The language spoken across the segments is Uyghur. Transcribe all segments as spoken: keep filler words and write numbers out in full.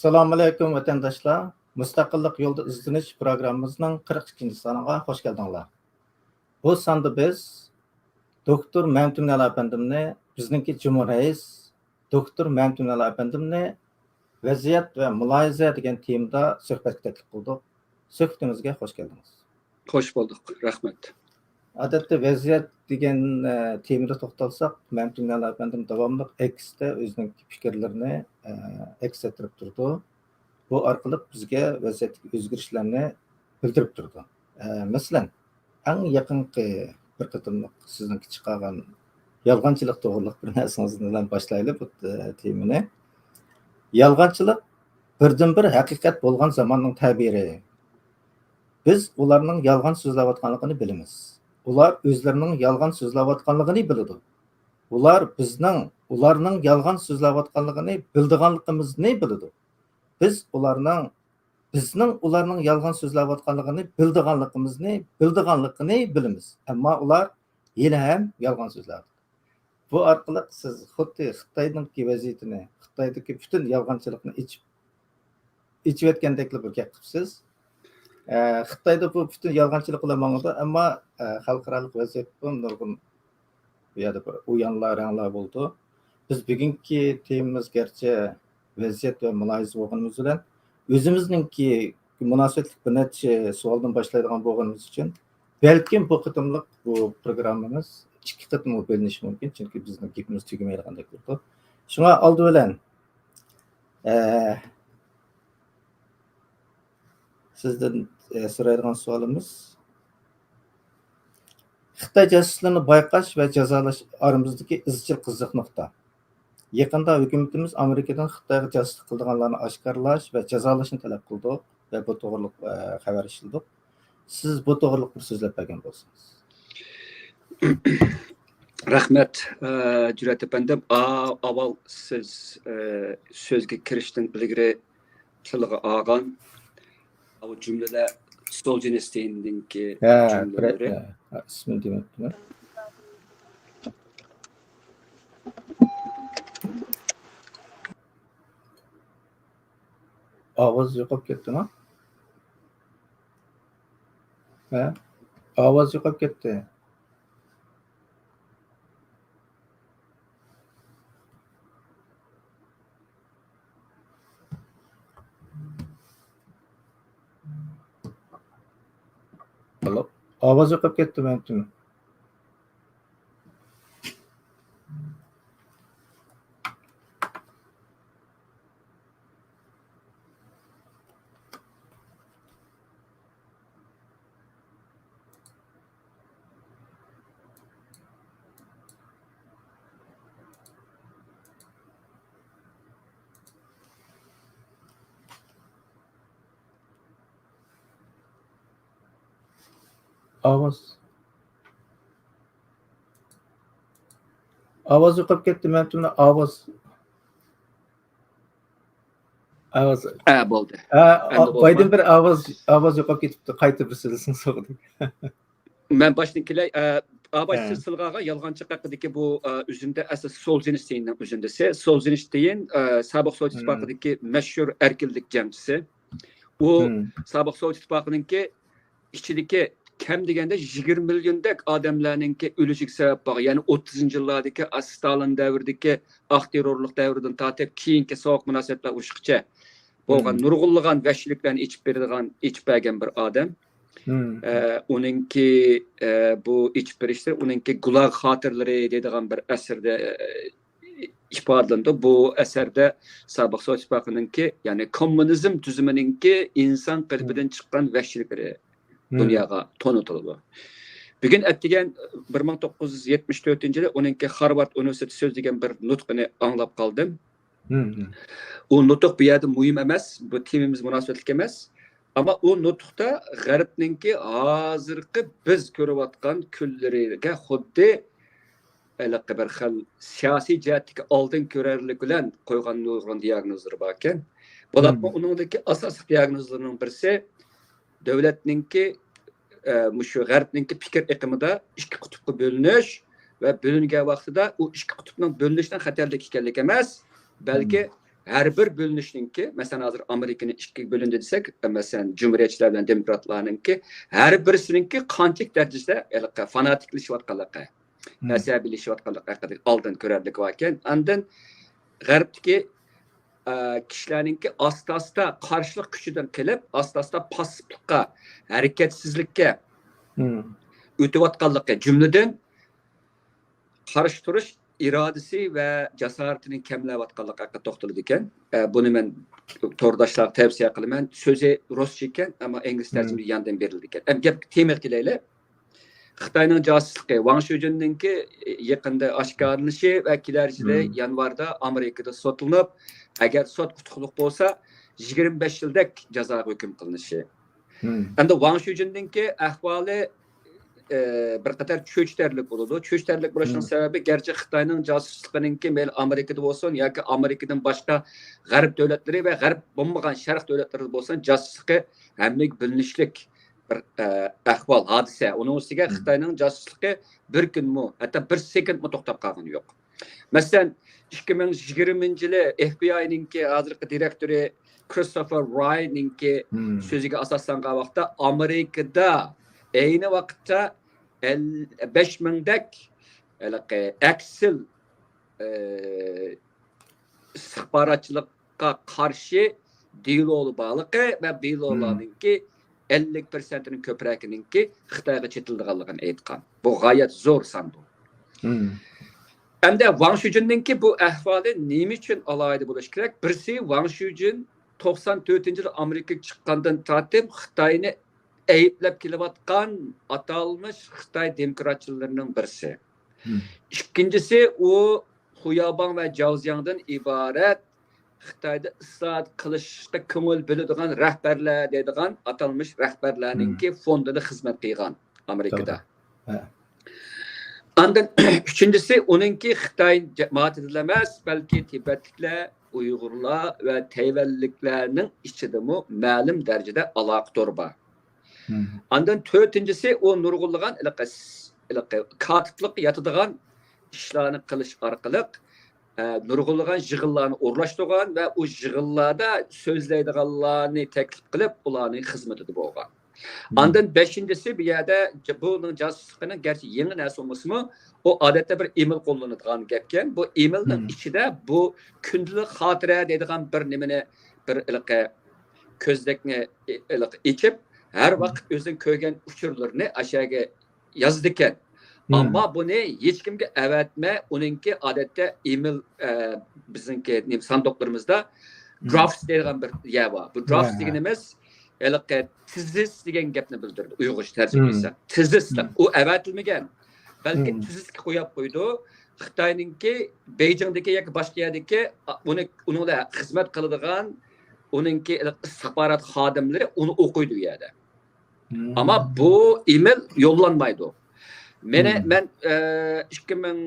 ئەسسالامۇئەلەيكۇم، ۋەتەنداشلار! مۇستەقىللىق يولىدا ئىزدىنىش پروگراممىمىزنىڭ قىرىق ئىككىنچى سانىغا خوش كەلدىڭلار. بۇ ساندا بىز دوكتور مەمتىمىن ئەلا ئەپەندىمنى، بىزنىڭكى جۇمھۇر رەئىس دوكتور مەمتىمىن ئەلا ئەپەندىمنى ۋەزىيەت ۋە مۇلاھىزە دېگەن تېمىدا سۆھبەتكە تەكلىپ قىلدۇق. سۆھبىتىمىزگە خوش كەلدىڭىز. خوش بولدۇق. رەھمەت. ئادەتتە ۋەزىيەت دېگەن، ئە، تېمىدا توختالساق، مەمتىمىن ئەلا ئەپەندىم داۋاملىق ئېكستا ئۆزىنىڭ پىكىرلىرىنى، ئە، ئەكس ئەتتۈرۈپ تۇرىدۇ. بۇ ئارقىلىق بىزگە ۋەزىيەتتىكى ئۆزگىرىشلەرنى بىلدۈرۈپ تۇرىدۇ. ئە، مەسىلەن، ئەڭ يېقىنقى بىر قېتىملىق سىزنىڭكى چىقارغان يالغانچىلىق توغرۇلۇق بىر نەرسىڭىز بىلەن باشلايلى بۇ، ئە، تېمىنى. يالغانچىلىق بىردىنبىر ھەقىقەت بولغان زاماننىڭ تەبىرى. بىز ئۇلارنىڭ يالغان سۆزلەۋاتقانلىقىنى بىلىمىز. ئۇلار ئۆزلىرىنىڭ يالغان سۆزلەۋاتقانلىقىنى بىلىدۇ. ئۇلار بىزنىڭ ئۇلارنىڭ يالغان سۆزلەۋاتقانلىقىنى بىلىدىغانلىقىمىزنى بىلىدۇ. بىز ئۇلارنىڭ، بىزنىڭ ئۇلارنىڭ يالغان سۆزلەۋاتقانلىقىنى بىلىدىغانلىقىمىزنى بىلىدىغانلىقىنى بىلىمىز. ئەمما ئۇلار ھېلىھەم يالغان سۆزلەۋاتىدۇ. بۇ ئارقىلىق سىز خۇددى خىتاينىڭكى ۋەزىيىتىنى، خىتايدىكى پۈتۈن يالغانچىلىقنى ئېچىپ، ئېچىۋەتكەندەكلا بىر گەپ قىپسىز. ئە، خىتايدا بۇ پۈتۈن يالغانچىلىق بىلەن ماڭىدۇ، ئەمما، ئە، خەلقئارالىق ۋەزىيەتتىمۇ نۇرغۇن بۇ يەردە بىر ئۇيانلار، رەڭلار بولىدۇ. بىز بۈگۈنكى تېمىمىز گەرچە ۋەزىيەت ۋە مۇلاھىزە بولغىنىمىز بىلەن، ئۆزىمىزنىڭكى مۇناسىۋەتلىك بىر نەچچە سوئالدىن باشلايدىغان بولغىنىمىز ئۈچۈن، بەلكىم بۇ قېتىملىق بۇ پروگراممىمىز ئىككى قېتىمغا بۆلۈنۈشى مۇمكىن، چۈنكى بىزنىڭ گېپىمىز تۈگىمەيدىغاندەك تۇرىدۇ. شۇڭا ئالدى بىلەن، ئە، سىزدىن، ئە، سورايدىغان سوئالىمىز، خىتاي جاسۇسلىرىنى بايقاش ۋە جازالاش ئارىمىزدىكى ئىزچىل قىزىق نۇقتا. يېقىندا ھۆكۈمىتىمىز ئامېرىكىدىن خىتايغا جاسۇسلۇق قىلىدىغانلارنى ئاشكارىلاش ۋە جازالاشنى تەلەپ قىلدۇق ۋە بۇ توغرىلىق، ئە، خەۋەر ئىشلىدۇق. سىز بۇ توغرىلىق بىر سۆزلەپ بەرگەن بولسىڭىز. رەھمەت، ئە، جۈرئەت ئەپەندىم. ئا-، ئاۋۋال سىز، ئە، سۆزگە كىرىشتىن ئىلگىرى تىلغا ئالغان ئاۋۇ جۈملىلەر سولجېنىستىننىڭكى ھە، جۈملىلىرى. ھە، ئىسمىنى دېمەپتىمەن. ئاۋاز يوقاپ كەتتىما؟ ھە؟ ئاۋاز يوقاپ كەتتى. ئاۋاز يوقاپ كەتتى مەمتىمىن. ئاۋاز. ئاۋاز يوقاپ كەتتى، مەمتىمىن ئاۋاز. ئاۋاز. ھە، بولدى. ھە، ئەمدى بولدى. بايدىن بىر ئاۋاز، ئاۋاز يوقاپ كېتىپتۇ. قايتا بىر سۆزلىسىڭىز بولدى. مەن باشتىن كېلەي. ئە، ئاباي، ھە. سىز تىلغا ئالغان يالغانچىلىق ھەققىدىكى بۇ، ئە، ئۈزۈندە ئەسلى سولجېنىستىننىڭ ئۈزۈندىسى. سولجېنىستىن، ئە، سابىق سوۋېت ئىتتىپاقىدىكى مەشھۇر ئەركىنلىك جەڭچىسى. ئۇ سابىق سوۋېت ئىتتىپاقىنىڭكى ئىچىدىكى كەم دېگەندە يىگىرمە مىليوندەك ئادەملەرنىڭكى ئۆلۈشىگە سەۋەب بولغان، يەنى ئوتتۇزىنچى يىللاردىكى ستالىن دەۋرىدىكى ئاق تېررورلۇق دەۋرىدىن تارتىپ كېيىنكى سوغۇق مۇناسىۋەتلەر ئۇرۇشقىچە بولغان نۇرغۇنلىغان ۋەھشىيلىكلەرنى ئېچىپ بېرىدىغان، ئېچىپ بەرگەن بىر ئادەم. ئە، ئۇنىڭكى، ئە، بۇ ئېچىپ بېرىشلىرى، ئۇنىڭكى گۇلاگ خاتىرىلىرى دەيدىغان بىر ئەسىرىدە، ئە، ئىپادىلىنىدۇ. بۇ ئەسەردە سابىق سوۋېت ئىتتىپاقىنىڭكى، يەنى كوممۇنىزم تۈزۈمىنىڭكى ئىنسان قېلىپىدىن چىققان ۋەھشىيلىكلىرى دۇنياغا تونۇتۇلىدۇ. بۈگۈن ئەتىگەن بىر مىڭ توققۇز يۈز يەتمىش تۆتىنچى يىلى ئۇنىڭكى خارۋارد ئۇنىۋېرسىتېتى سۆزلىگەن بىر نۇتقىنى ئاڭلاپ قالدىم. ئۇ نۇتۇق بۇ يەردە مۇھىم ئەمەس، بۇ تېمىمىز مۇناسىۋەتلىك ئەمەس. ئەمما ئۇ نۇتۇقتا غەربنىڭكى ھازىرقى بىز كۆرۈۋاتقان كۈنلىرىگە خۇددى ھېلىقى بىر خىل سىياسىي جەھەتتىكى ئالدىن كۆرەرلىك بىلەن قويغان نۇرغۇن دىياگنوزلىرى باركەن. بولۇپمۇ ئۇنىڭدىكى ئاساسلىق دىياگنوزلىرىنىڭ بىرسى، دۆلەتنىڭكى، ئە، مۇشۇ غەربنىڭكى پىكىر ئېقىمىدا ئىككى قۇتۇپقا بۆلۈنۈش ۋە بۆلۈنگەن ۋاقتىدا ئۇ ئىككى قۇتۇپنىڭ بۆلۈنۈشىنىڭ خەتەرلىك ئىكەنلىكى ئەمەس، بەلكى ھەر بىر بۆلۈنۈشنىڭكى، مەسىلەن، ھازىر ئامېرىكىنى ئىككىگە بۆلۈندى دېسەك، مەسىلەن، جۇمھۇرىيەتچىلەر بىلەن دېموكراتلارنىڭكى ھەر بىرسىنىڭكى قانچىلىك دەرىجىدە ھېلىقى فاناتىكلىشىۋاتقانلىقى، مەزھەبىيلىشىۋاتقانلىقى ھەققىدە ئالدىن كۆرەرلىك باركەن. ئاندىن غەربتىكى، ئە، كىشىلەرنىڭكى ئاستا-ئاستا قارشىلىق كۈچىدىن قېلىپ، ئاستا-ئاستا پاسسىپلىققا، ھەرىكەتسىزلىككە ئۆتۈۋاتقانلىقى، جۈملىدىن قارشى تۇرۇش ئىرادىسى ۋە جاسارىتىنىڭ كەملەۋاتقانلىقى ھەققىدە توختىلىدىكەن. ئە، بۇنى مەن تورداشلارغا تەۋسىيە قىلىمەن. سۆزى رۇسچە ئىكەن، ئەمما ئىنگلىز تەرجىمىسى ياندىن بېرىلىدىكەن. ئەمدى گەپ تېمىغا كېلەيلى. خىتاينىڭ جاسۇسلۇقى. ۋاڭ شۇجىننىڭكى يېقىندا ئاشكارىلىنىشى ۋە كېلەر يىلى يانۋاردا ئامېرىكىدا سوتلىنىپ، ئەگەر سوت ئۇتۇقلۇق بولسا، يىگىرمە بەش يىلدەك جازاغا ھۆكۈم قىلىنىشى. ئەمدى ۋاڭ شۇجىننىڭكى ئەھۋالى، ئە، بىر قەدەر چۆچۈتەرلىك بولىدۇ. چۆچۈتەرلىك بولۇشنىڭ سەۋەبى، گەرچە خىتاينىڭ جاسۇسلۇقىنىڭكى مەيلى ئامېرىكىدا بولسۇن ياكى ئامېرىكىدىن باشقا غەرب دۆلەتلىرى ۋە غەرب بولمىغان شەرق دۆلەتلىرىدە بولسۇن، جاسۇسلۇقى ھەممىگە بىلىنىشلىك بىر، ئە، ئەھۋال، ھادىسە. ئۇنىڭ ئۈستىگە خىتاينىڭ جاسۇسلۇقى بىر كۈنمۇ، ھەتتا بىر سېكۇنتمۇ توختاپ قالغىنى يوق. مەسىلەن، ئىككى مىڭ يىگىرمىنچى يىلى ئېف بى ئاينىڭكى ھازىرقى دىرېكتورى كرىستوفېر راينىڭكى سۆزىگە ئاساسلانغان ۋاقىتتا، ئامېرىكىدا ئەينى ۋاقىتتا ئەل-، بەش مىڭدەك ھېلىقى ئەكسىل، ئە، ئىستىخباراتچىلىققا قارشى دېلولار بارلىقى ۋە دېلولارنىڭكى ئەللىك پىرسەنتىنىڭ كۆپرەكىنىڭكى خىتايغا چېتىلىدىغانلىقىنى ئېيتقان. بۇ غايەت زور سان بۇ. ئەمدى ۋاڭ شۇجىننىڭكى بۇ ئەھۋالى نېمە ئۈچۈن ئالاھىدە بولۇشى كېرەك؟ بىرسى، ۋاڭ شۇجىن توقسان تۆتىنچى يىلى ئامېرىكىغا چىققاندىن تارتىپ خىتاينى ئەيىبلەپ كېلىۋاتقان ئاتالمىش خىتاي دېموكراتچىلىرىنىڭ بىرسى. ئىككىنچىسى، ئۇ خۇياباڭ ۋە جاۋزياڭدىن ئىبارەت خىتايدا ئىسلاھات قىلىشقا كۆڭۈل بۆلىدىغان رەھبەرلەر دەيدىغان ئاتالمىش رەھبەرلەرنىڭكى فوندىدا خىزمەت قىلغان ئامېرىكىدا. ئاندىن ئۈچىنچىسى، ئۇنىڭكى خىتاي جامائىتىدىلا ئەمەس، بەلكى تىبەتلىكلەر، ئۇيغۇرلار ۋە تەيۋەنلىكلەرنىڭ ئىچىدىمۇ مەلۇم دەرىجىدە ئالاقە تورى بار. ئاندىن تۆتىنچىسى، ئۇ نۇرغۇنلىغان ھېلىقى، ھېلىقى كاتىپلىققا ياتىدىغان ئىشلارنى قىلىش ئارقىلىق، ئە، نۇرغۇنلىغان يىغىنلارنى ئورۇنلاشتۇرغان ۋە ئۇ يىغىنلاردا سۆزلەيدىغانلارنى تەكلىپ قىلىپ، ئۇلارنىڭ خىزمىتىدە بولغان. ئاندىن بەشىنچىسى، بۇ يەردە ج-، بۇنىڭ جاسۇسلۇقىنىڭ گەرچە يېڭى نەرسە بولمىسىمۇ، ئۇ ئادەتتە بىر ئېمىل قوللىنىدىغان گەپكەن. بۇ ئېمىلنىڭ ئىچىدە بۇ كۈندىلىك خاتىرە دەيدىغان بىر نېمىنى، بىر ھېلىقى كۆزنەكنى ئېلىق ئېچىپ، ھەر ۋاقىت ئۆزىنىڭ كۆرگەن ئۇچۇرلىرىنى ئاشۇ يەرگە يازىدىكەن. ئەمما بۇنى ھېچكىمگە ئەۋەتمەي، ئۇنىڭكى ئادەتتە ئېمىل، ئە، بىزنىڭكى نېمە، ساندۇقلىرىمىزدا درافت دەيدىغان بىر يەر بار. بۇ درافت دېگىنىمىز ھېلىقى تېزىس دېگەن گەپنى بىلدۈرىدۇ، ئۇيغۇرچە تەرجىمە قىلسا. تېزىس دەپ. ئۇ ئەۋەتىلمىگەن. بەلكى تېزىسكە قويۇپ قويىدۇ. خىتاينىڭكى بېيجىڭدىكى ياكى باشقا يەردىكى، ئۇنى، ئۇنىڭ بىلەن خىزمەت قىلىدىغان ئۇنىڭكى ئىستىخبارات خادىملىرى ئۇنى ئوقۇيدۇ ئۇ يەردە. ئەمما بۇ ئېمىل يوللانمايدۇ. مېنى، مەن، ئە، ئىككى مىڭ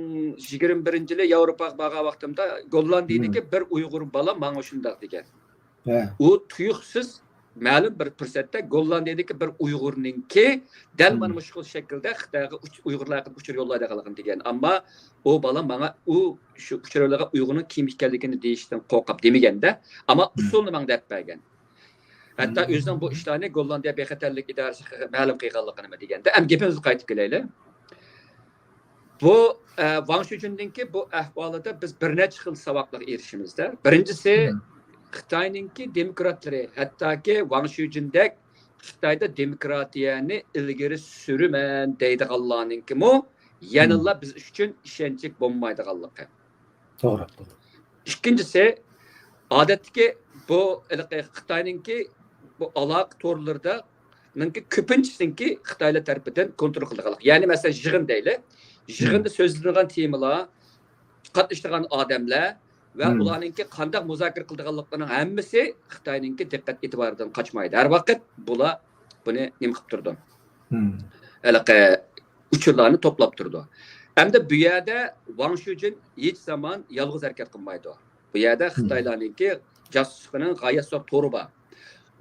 يىگىرمە بىرىنچى يىلى ياۋروپاغا بارغان ۋاقتىمدا گوللاندىيىدىكى بىر ئۇيغۇر بالا ماڭا شۇنداق دېگەن. ئۇ تۇيۇقسىز مەلۇم بىر پۇرسەتتە گوللاندىيەدىكى بىر ئۇيغۇرنىڭكى دەل مانا مۇشۇ خىل شەكىلدە خىتايغا ئۇچ-، ئۇيغۇرلار ھەققىدە ئۇچۇر يوللايدىغانلىقىنى دېگەن. ئەمما ئۇ بالا ماڭا ئۇ شۇ ئۇچۇر يوللىغان ئۇيغۇرنىڭ كىم ئىكەنلىكىنى دېيىشتىن قورقۇپ دېمىگەندە، ئەمما ئۇسۇلنى ماڭا دەپ بەرگەن. ھەتتا ئۆزىنىڭ بۇ ئىشلارنى گوللاندىيە بىخەتەرلىك ئىدارىسىگە مەلۇم قىلغانلىقىنىمۇ دېگەندە، ئەمدى گېپىمىزگە قايتىپ كېلەيلى. بۇ، ئە، ۋاڭ شۇجىننىڭكى بۇ ئەھۋالىدا بىز بىر نەچچە خىل ساۋاقلارغا ئېرىشىمىزدە. بىرىنچىسى، خىتاينىڭكى دېموكراتلىرى، ھەتتاكى ۋاڭ شۇجىندەك خىتايدا دېموكراتىيەنى ئىلگىرى سۈرىمەن دەيدىغانلارنىڭكىمۇ يەنىلا بىز ئۈچۈن ئىشەنچلىك بولمايدىغانلىقى. توغرا، توغرا. ئىككىنچىسى، ئادەتتىكى بۇ ھېلىقى خىتاينىڭكى بۇ ئالاقە تورلىرىدا نىڭكى كۆپىنچىسىنىڭكى خىتايلار تەرىپىدىن كونترول قىلىدىغانلىق. يەنى مەسىلەن، يىغىن دەيلى. يىغىندا سۆزلىنىدىغان تېمىلار، قاتنىشىدىغان ئادەملەر ۋە ئۇلارنىڭكى قانداق مۇزاكىرە قىلىدىغانلىقلىرىنىڭ ھەممىسى خىتاينىڭكى دىققەت ئېتىبارىدىن قاچمايدۇ. ھەر ۋاقىت بۇلار بۇنى نېمە قىلىپ تۇرىدۇ؟ ھېلىقى ئۇچۇرلارنى توپلاپ تۇرىدۇ. ئەمدى بۇ يەردە ۋاڭ شۇجىن ھېچ زامان يالغۇز ھەرىكەت قىلمايدۇ. بۇ يەردە خىتايلارنىڭكى جاسۇسلۇقىنىڭ غايەت زور تورى بار.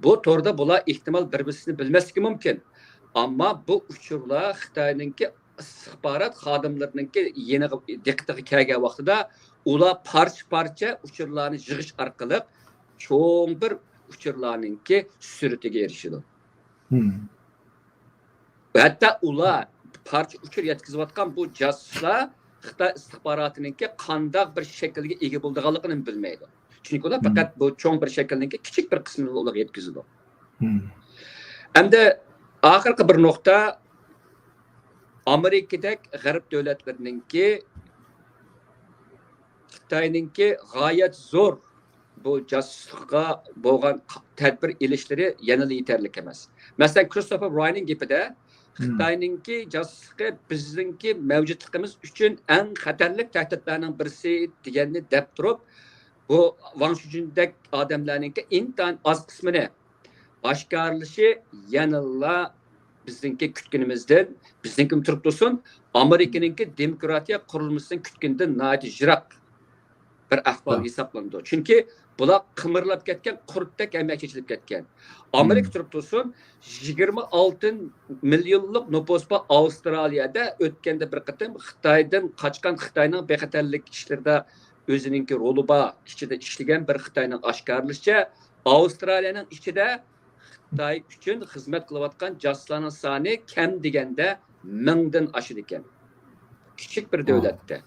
بۇ توردا بۇلار ئېھتىمال بىر-بىرسىنى بىلمەسلىكى مۇمكىن. ئەمما بۇ ئۇچۇرلار خىتاينىڭكى ئىستىخبارات خادىملىرىنىڭكى يېنىغا، دىققىتىگە كەلگەن ۋاقتىدا، ئۇلار پارچە-پارچە ئۇچۇرلارنى يىغىش ئارقىلىق چوڭ بىر ئۇچۇرلارنىڭكى سۈرىتىگە ئېرىشىدۇ. ھەتتا ئۇلار پارچە ئۇچۇر يەتكۈزۈۋاتقان بۇ جاسۇسلار خىتاي ئىستىخباراتىنىڭكى قانداق بىر شەكىلگە ئىگە بولىدىغانلىقىنى بىلمەيدۇ. چۈنكى ئۇلار پەقەت بۇ چوڭ بىر شەكىلنىڭكى كىچىك بىر قىسمىنى ئۇلارغا يەتكۈزىدۇ. ھەمدە ئاخىرقى بىر نۇقتا، ئامېرىكىدەك غەرب دۆلەتلىرىنىڭكى خىتاينىڭكى غايەت زور بۇ جاسۇسلۇققا بولغان تەدبىر ئېلىشلىرى يەنىلا يېتەرلىك ئەمەس. مەسىلەن، كرىستوفېر راينىڭ گېپىدە، خىتاينىڭكى جاسۇسلۇقى بىزنىڭكى مەۋجۇتلۇقىمىز ئۈچۈن ئەڭ خەتەرلىك تەھدىتلەرنىڭ بىرسى دېگەننى دەپ تۇرۇپ، بۇ ۋاڭ شۇجۈندەك ئادەملەرنىڭكى ئىنتايىن ئاز قىسمىنى ئاشكارىلىشى يەنىلا بىزنىڭكى كۈتكىنىمىزدىن، بىزنىڭكىمۇ تۇرۇپ تۇرسۇن، ئامېرىكىنىڭكى دېموكراتىيە قۇرۇلمىسىنىڭ كۈتكىنىدىن ناھايىتى يىراق بىر ئەھۋال ھېسابلىنىدۇ. چۈنكى بۇلار قىمىرلاپ كەتكەن، قۇرتتەك ھەممە چېچىلىپ كەتكەن. ئامېرىكا تۇرۇپ تۇرسۇن، يىگىرمە ئالتە مىليونلۇق نوپۇس بار ئاۋسترالىيەدە ئۆتكەندە بىر قېتىم خىتايدىن قاچقان، خىتاينىڭ بىخەتەرلىك ئىشلىرىدا ئۆزىنىڭكى رولى بار، ئىچىدە ئىشلىگەن بىر خىتاينىڭ ئاشكارىلىشىچە، ئاۋسترالىيەنىڭ ئىچىدە خىتاي ئۈچۈن خىزمەت قىلىۋاتقان جاسۇسلارنىڭ سانى كەم دېگەندە مىڭدىن ئاشىدىكەن. كىچىك بىر دۆلەتتە.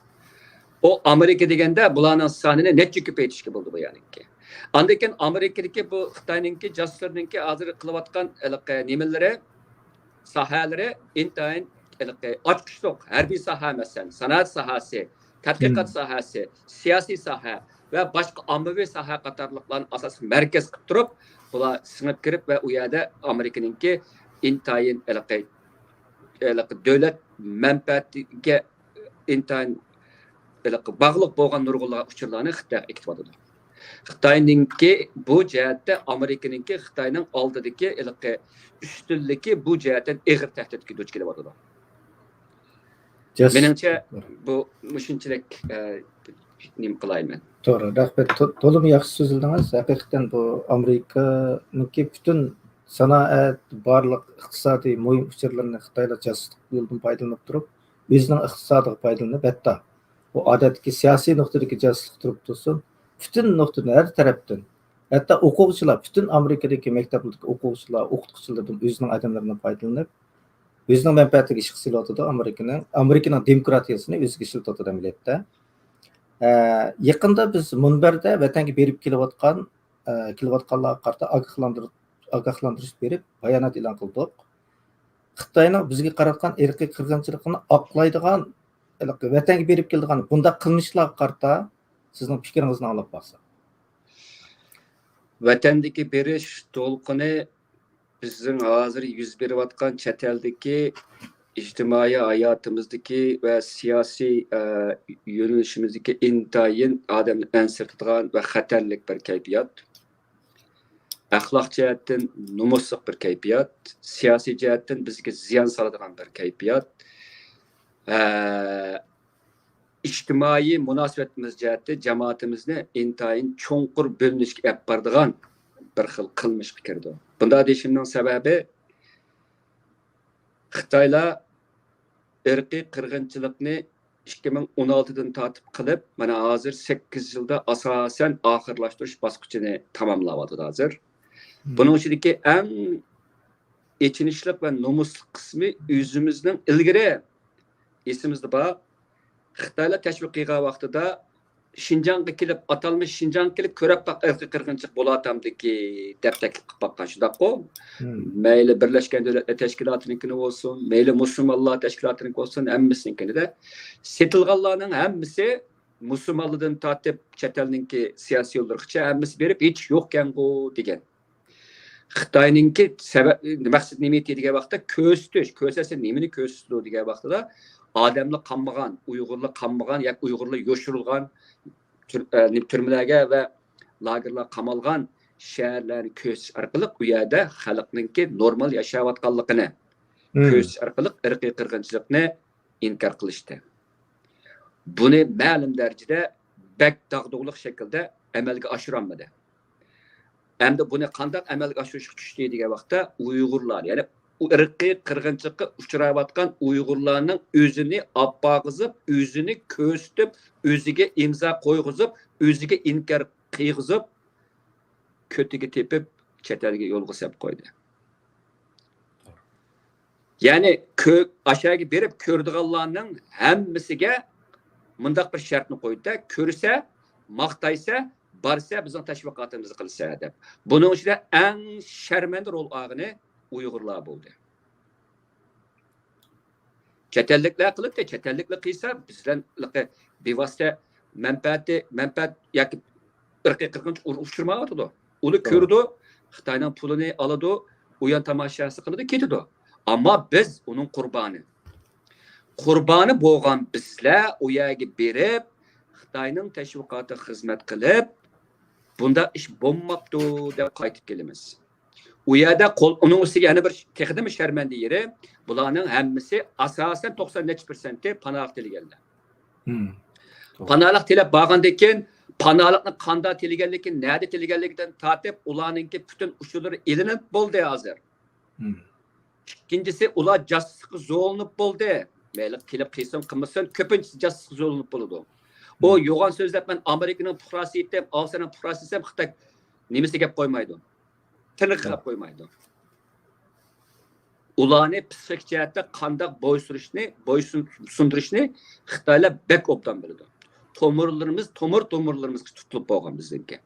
ئۇ ئامېرىكا دېگەندە بۇلارنىڭ سانىنى نەچچە كۆپەيتىشكە بولىدۇ بۇ يەرنىڭكى. ئاندىن كېيىن ئامېرىكىدىكى بۇ خىتاينىڭكى جاسۇسلىرىنىڭكى ھازىر قىلىۋاتقان ھېلىقى نېمىلىرى، ساھەلىرى ئىنتايىن ھېلىقى ئاچقۇچلۇق. ھەربىي ساھە، مەسىلەن، سانائەت ساھەسى، تەتقىقات ساھەسى، سىياسىي ساھە ۋە باشقا ئاممىۋى ساھە قاتارلىقلارنى ئاساسلىق مەركەز قىلىپ تۇرۇپ، بۇلار سىڭىپ كىرىپ ۋە ئۇ يەردە ئامېرىكىنىڭكى ئىنتايىن ھېلىقى، ھېلىقى دۆلەت مەنپەئەتىگە ئىنتايىن ھېلىقى باغلىق بولغان نۇرغۇنلىغان ئۇچۇرلارنى خىتايغا ئېكىتىۋاتىدۇ. خىتاينىڭكى بۇ جەھەتتە، ئامېرىكىنىڭكى خىتاينىڭ ئالدىدىكى ھېلىقى ئۈستۈنلۈكى بۇ جەھەتتىن ئېغىر تەھدىتكە دۇچ كېلىۋاتىدۇ. مېنىڭچە، بۇ مۇشۇنچىلىك، ئە، نېمە قىلايمەن. توغرا، رەھمەت. تو-، تولىمۇ ياخشى سۆزلىدىڭىز. ھەقىقەتەن بۇ ئامېرىكىنىڭكى پۈتۈن سانائەت، بارلىق ئىقتىسادىي مۇھىم ئۇچۇرلىرىنى خىتايلار جاسۇسلۇق يولىدىن پايدىلىنىپ تۇرۇپ، ئۆزىنىڭ ئىقتىسادىغا پايدىلىنىپ، ھەتتا بۇ ئادەتتىكى سىياسىي نۇقتىدىكى جاسۇسلۇق تۇرۇپ تۇرسۇن، پۈتۈن نۇقتىدىن، ھەر تەرەپتىن، ھەتتا ئوقۇغۇچىلار، پۈتۈن ئامېرىكىدىكى مەكتەپلەردىكى ئوقۇغۇچىلار، ئوقۇتقۇچىلاردىن ئۆزىنىڭ ئادەملىرىنى پايدىلىنىپ، ئۆزىنىڭ مەنپەئەتىگە ئىشقا سېلىۋاتىدۇ ئامېرىكىنىڭ. ئامېرىكىنىڭ دېموكراتىيەسىنى ئۆزىگە ئىشلىتىۋاتىدۇ ئەمەلىيەتتە. ئە، يېقىندا بىز مۇنبەردە ۋەتەنگە بېرىپ كېلىۋاتقان، ئە، كېلىۋاتقانلارغا قارىتا ئاگاھلاندۇر-، ئاگاھلاندۇرۇش بېرىپ، بايانات ئېلان قىلدۇق. خىتاينىڭ بىزگە قاراتقان ئىرقىي قىرغىنچىلىقىنى ئاقلايدىغان، ۋەتەنگە بېرىپ كېلىدىغان بۇنداق قىلمىشلارغا قارىتا سىزنىڭ پىكرىڭىزنى ئاڭلاپ باقساق. ۋەتەندىكى بېرىش دولقۇنى بىزنىڭ ھازىر يۈز بېرىۋاتقان چەت ئەلدىكى ئىجتىمائىي ھاياتىمىزدىكى ۋە سىياسىي، ئە، يۆنىلىشىمىزدىكى ئىنتايىن ئادەمنى ئەنسىرىتىدىغان ۋە خەتەرلىك بىر كەيپىيات. ئەخلاق جەھەتتىن نومۇسلۇق بىر كەيپىيات، سىياسىي جەھەتتىن بىزگە زىيان سالىدىغان بىر كەيپىيات. ئە، ئىجتىمائىي مۇناسىۋىتىمىز جەھەتتە جامائىتىمىزنى ئىنتايىن چوڭقۇر بۆلۈنۈشكە ئەپ بارىدىغان بىر خىل قىلمىشقا كىرىدۇ. بۇنداق دېيىشىمنىڭ سەۋەبى، خىتايلار ئىرقىي قىرغىنچىلىقنى ئىككى مىڭ ئون ئالتىدىن تارتىپ قىلىپ، مانا ھازىر سەككىز يىلدا ئاساسەن ئاخىرلاشتۇرۇش باسقۇچىنى تاماملاۋاتىدۇ ھازىر. بۇنىڭ ئىچىدىكى ئەڭ ئېچىنىشلىق ۋە نومۇسلۇق قىسمى، ئۆزىمىزنىڭ ئىلگىرى ئېسىمىزدە بار، خىتايلار تەشۋىق قىلغان ۋاقتىدا شىنجاڭغا كېلىپ، ئاتالمىش شىنجاڭغا كېلىپ كۆرۈپ باق، ئىرقىي قىرغىنچىلىق بولاتامدىكى دەپ تەكلىپ قىلىپ باققان، شۇنداققۇ؟ مەيلى بىرلەشكەن دۆلەتلەر تەشكىلاتىنىڭكىنى بولسۇن، مەيلى مۇسۇلمانلار تەشكىلاتىنىڭكى بولسۇن، ھەممىسىنىڭكىنىدە سېتىلغانلارنىڭ ھەممىسى مۇسۇلمانلاردىن تارتىپ چەت ئەلنىڭكى سىياسىي يوللىرىغىچە ھەممىسى بېرىپ، ھېچ يوقكەنغۇ دېگەن. خىتاينىڭكى سەۋەب، مەقسىتى نېمە دېگەن ۋاقىتتا، كۆرسىتىش، كۆرسەتسە نېمىنى كۆرسىتىدۇ دېگەن ۋاقتىدا، ئادەملا قالمىغان، ئۇيغۇرلا قالمىغان ياكى ئۇيغۇرلا يوشۇرۇلغان تۈر-، ئە، نېمە، تۈرمىلەرگە ۋە لاگېرلارغا قامالغان شەھەرلەرنى كۆرسىتىش ئارقىلىق ئۇ يەردە خەلقنىڭكى نورمال ياشاۋاتقانلىقىنى كۆرسىتىش ئارقىلىق ئىرقىي قىرغىنچىلىقنى ئىنكار قىلىشتى. بۇنى مەلۇم دەرىجىدە بەك داغدۇغىلىق شەكىلدە ئەمەلگە ئاشۇرالمىدى. ئەمدى بۇنى قانداق ئەمەلگە ئاشۇرۇشقا چۈشتى دېگەن ۋاقىتتا، ئۇيغۇرلار، يەنى ئىرقىي قىرغىنچىلىققا ئۇچراۋاتقان ئۇيغۇرلارنىڭ ئۆزىنى ئاپارغۇزۇپ، ئۆزىنى كۆرسىتىپ، ئۆزىگە ئىمزا قويغۇزۇپ، ئۆزىگە ئىنكار قىلغۇزۇپ، كۆتىگە تېپىپ، چەت ئەلگە يولغا سەپ قويدى. يەنى كۆ-، ئاشۇ يەرگە بېرىپ كۆرىدىغانلارنىڭ ھەممىسىگە مۇنداق بىر شەرتنى قويدى-دە، كۆرسە، ماختايسە، بارسا، بىزنىڭ تەشۋىقاتىمىزنى قىلسا دەپ. بۇنىڭ ئىچىدە ئەڭ شەرمەندە رول ئالغىنى ئۇيغۇرلار بولدى. چەت ئەللىكلەر قىلىدۇ، چەت ئەللىكلەر قىلسا، بىز بىلەن بىۋاسىتە مەنپەئەتى، مەنپەئەت ياكى ئىرقىي قىرغىنچىلىق ئۇر-، ئۇچرىمايۋاتىدۇ. ئۇنى كۆرىدۇ، خىتاينىڭ پۇلىنى ئالىدۇ، ئويۇن تاماشاسى قىلىدۇ، كېتىدۇ. ئەمما بىز ئۇنىڭ قۇربانى. قۇربانى بولغان بىزلەر ئۇ يەرگە بېرىپ، خىتاينىڭ تەشۋىقاتىغا خىزمەت قىلىپ، بۇنداق ئىش بولماپتۇ دەپ قايتىپ كېلىمىز. ئۇ يەردە قول، ئۇنىڭ ئۈستىگە يەنە بىر تېخىدىنمۇ شەرمەندە يېرى، بۇلارنىڭ ھەممىسى ئاساسەن توقسان نەچچە پىرسەنتى پاناھلىق تىلىگەنلەر. مم. توغرا. پاناھلىق تىلەپ بارغاندىن كېيىن، پاناھلىقنى قاندا تىلىگەنلىكى، نەدە تىلىگەنلىكىدىن تارتىپ، ئۇلارنىڭكى پۈتۈن ئۇچۇرلىرى ئېلىنىپ بولدى ھازىر. مم. ئىككىنچىسى، ئۇلار جاسۇسلۇققا زورلىنىپ بولدى. مەيلى تىلەپ قىلسۇن، قىلمىسۇن، كۆپىنچىسى جاسۇسلۇققا زورلىنىپ بولىدۇ. ئۇ مم. يوغان سۆزلەپ، مەن ئامېرىكىنىڭ پۇقراسى ئىدىم، ئاۋسترالىيەنىڭ پۇقراسى دېسەم، خىتاي نېمىسى گەپ قويمايدۇ. تىنىقى قىلىپ قويمايدۇ. ئۇلارنى پسىخىك جەھەتتە قانداق بويسۇنۇشنى، بويسۇن-، سۇندۇرۇشنى خىتايلار بەك ئوبدان بىلىدۇ. تومۇرلىرىمىز، تومۇر تومۇرلىرىمىزغا تۇتۇلۇپ بولغان بىزنىڭكى.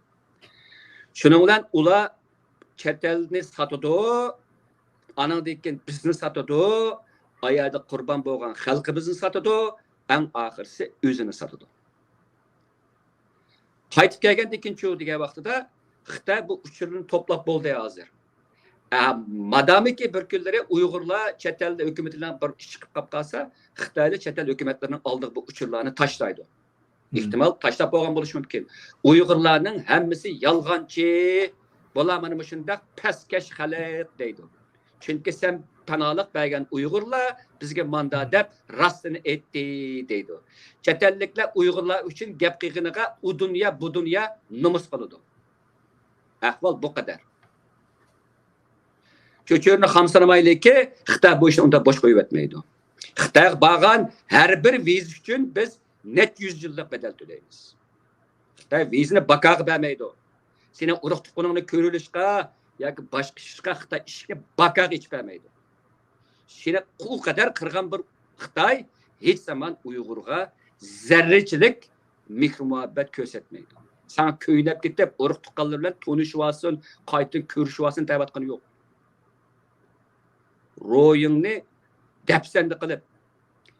شۇنىڭ بىلەن ئۇلار چەت ئەلنى ساتىدۇ، ئانىڭدىن كېيىن بىزنى ساتىدۇ، ئاياغدا قۇربان بولغان خەلقىمىزنى ساتىدۇ، ئەڭ ئاخىرسى ئۆزىنى ساتىدۇ. قايتىپ كەلگەندىن كېيىنچۇ دېگەن ۋاقتىدا خىتاي بۇ ئۇچۇرنى توپلاپ بولدى ھازىر. ئە، مادامىكى بىر كۈنلىرى ئۇيغۇرلار چەت ئەلدە ھۆكۈمىتى بىلەن بىر ئىش چىقىپ قاپ قالسا، خىتايلار چەت ئەل ھۆكۈمەتلىرىنىڭ ئالدىغا بۇ ئۇچۇرلارنى تاشلايدۇ. مم. ئېھتىمال تاشلاپ بولغان بولۇشى مۇمكىن. ئۇيغۇرلارنىڭ ھەممىسى يالغانچى، بۇلار مانا مۇشۇنداق پەسكەش خەلق دەيدۇ. چۈنكى سەن پاناھلىق بەرگەن ئۇيغۇرلار بىزگە ماندا دەپ راستىنى ئېيتتى دەيدۇ. چەت ئەللىكلەر ئۇيغۇرلار ئۈچۈن گەپ قىلغىنىغا ئۇ دۇنيا، بۇ دۇنيا نومۇس قىلىدۇ. ئەھۋال بۇ قەدەر. چۆچۈرىنى خامسىرىمايلىكى، خىتاي بۇ ئىشنى ئۇنداق بوش قويۇۋەتمەيدۇ. خىتايغا بارغان ھەر بىر ۋىزا ئۈچۈن بىز نەچچە يۈز يىللىق بەدەل تۆلەيمىز. خىتاي ۋىزىنى باكاغا بەرمەيدۇ. سېنىڭ ئۇرۇق تۇغقىنىڭنى كۆرۈۋېلىشقا ياكى باشقا ئىشقا خىتاي ئىشىكنى باكاغا ئېچىپ بەرمەيدۇ. سېنى ئۇ قەدەر قىرغان بىر خىتاي ھېچ زامان ئۇيغۇرغا زەررىچىلىك مېھىر-مۇھەببەت كۆرسەتمەيدۇ. ساڭا كۆينەپ كېتىپ، ئۇرۇق-تۇغقانلىرى بىلەن تونۇشۇۋالسۇن، قايتىدىن كۆرۈشۈۋالسۇن دەۋاتقىنى يوق. روھىڭنى دەپسەندە قىلىپ،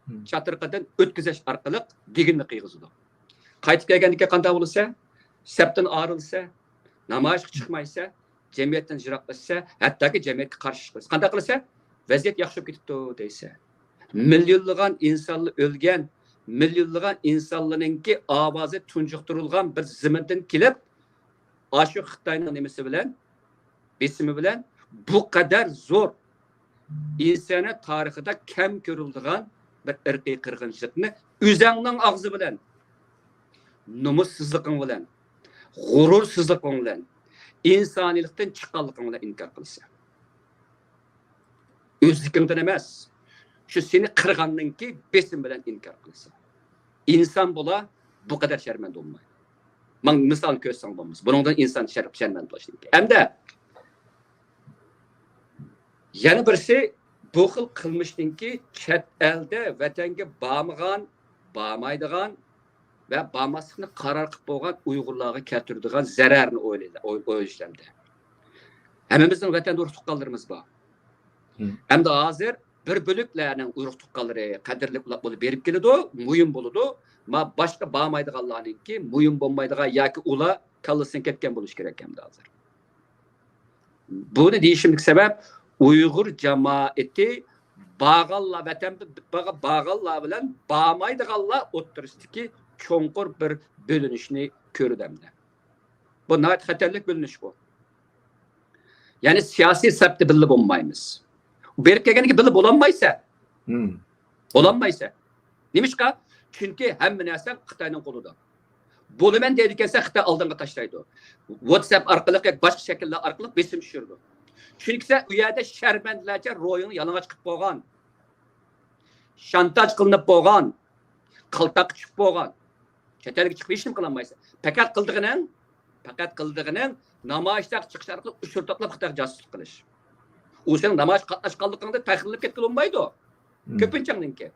مم. چاتىرىقىدىن ئۆتكۈزۈش ئارقىلىق دېگىنىنى قىلغۇزىدۇ. قايتىپ كەلگەندىن كېيىن قانداق بولىسەن؟ سەپتىن ئايرىلىسەن، نامايىشقا چىقمايسەن، جەمئىيەتتىن يىراقلىشىسەن، ھەتتاكى جەمئىيەتكە قارشى چىقىسەن. قانداق قىلىسەن؟ ۋەزىيەت ياخشى بولۇپ كېتىپتۇ دەيسەن. مىليونلىغان ئىنسانلار ئۆلگەن، مىليونلىغان ئىنسانلارنىڭكى ئاۋازى تۇنجۇقتۇرۇلغان بىر زېمىندىن كېلىپ، ئاشۇ خىتاينىڭ نېمىسى بىلەن، بېسىمى بىلەن بۇ قەدەر زور ئىنسانىيەت تارىخىدا كەم كۆرۈلىدىغان بىر ئىرقىي قىرغىنچىلىقنى ئۆزەڭنىڭ ئاغزى بىلەن، نومۇسسىزلىقىڭ بىلەن، غۇرۇرسىزلىقىڭ بىلەن، ئىنسانىيلىقتىن چىققانلىقىڭ بىلەن ئىنكار قىلىسەن. ئۆزلۈكۈڭدىن ئەمەس، شۇ سېنى قىرغاننىڭكى بېسىمى بىلەن ئىنكار قىلىسەن. ئىنسان بولا بۇ قەدەر شەرمەندە بولمايدۇ. ماڭا مىسال كۆرسەڭ بولمىسا، بۇنىڭدىن ئىنسان شەر-، شەرمەندە بولۇشتىن كېيىن. ھەمدە يەنە بىرسى، بۇ خىل قىلمىشنىڭكى چەت ئەلدە ۋەتەنگە بارمىغان، بارمايدىغان ۋە بارماسلىقنى قارار قىلىپ بولغان ئۇيغۇرلارغا كەلتۈرىدىغان زەرەرنى ئويلايدۇ، ئوي-، ئويلىشىمدە. ھەممىمىزنىڭ ۋەتەندە ئۇرۇق تۇغقانلىرىمىز بار. مم. ئەمدى ھازىر بىر بۆلەكلەرنىڭ ئۇرۇق تۇغقانلىرى قەدىرلىك ئۇلار بولۇپ بېرىپ كېلىدۇ، مۇھىم بولىدۇ. ما باشقا بارمايدىغانلارنىڭكى مۇھىم بولمايدىغان ياكى ئۇلار كاللىسىدىن كەتكەن بولۇشى كېرەك ئەمدى ھازىر. بۇنى دېيىشىمدىكى سەۋەب، ئۇيغۇر جامائىتى بارغانلار، ۋەتەندە بارغانلار بىلەن بارمايدىغانلار ئوتتۇرىسىدىكى چوڭقۇر بىر بۆلۈنۈشنى كۆرىدۇ ئەمدى. بۇ ناھايىتى خەتەرلىك بۆلۈنۈش بۇ. يەنى سىياسىي سەپتە بىللە بولمايمىز. بېرىپ كەلگەندىن كېيىن بىللە بولالمايسەن. مم. بولالمايسەن. نېمىشقا؟ چۈنكى ھەممە نەرسە خىتاينىڭ قولىدا. بولىمەن دەيدىكەنسەن، خىتاي ئالدىڭغا تاشلايدۇ. ۋاتساپ ئارقىلىق ياكى باشقا شەكىللەر ئارقىلىق بېسىم چۈشۈرىدۇ. چۈنكى سەن ئۇ يەردە شەرمەندىلەرچە روھىڭنى يالىڭاچ قىلىپ بولغان، شانتاژ قىلىنىپ بولغان، قالتاققا چۈشۈپ بولغان. چەت ئەلگە چىقىپ ھېچنېمە قىلالمايسەن. پەقەت قىلىدىغىنىڭ، پەقەت قىلىدىغىنىڭ نامايىشلارغا چىقىش ئارقىلىق ئۇچۇر توپلاپ خىتايغا جاسۇسلۇق قىلىش. ئۇ سېنىڭ نامايىشقا قاتناشقانلىقىڭدىن پەخىرلىنىپ كەتكىلى بولمايدۇ. كۆپىنچەڭنىڭكى.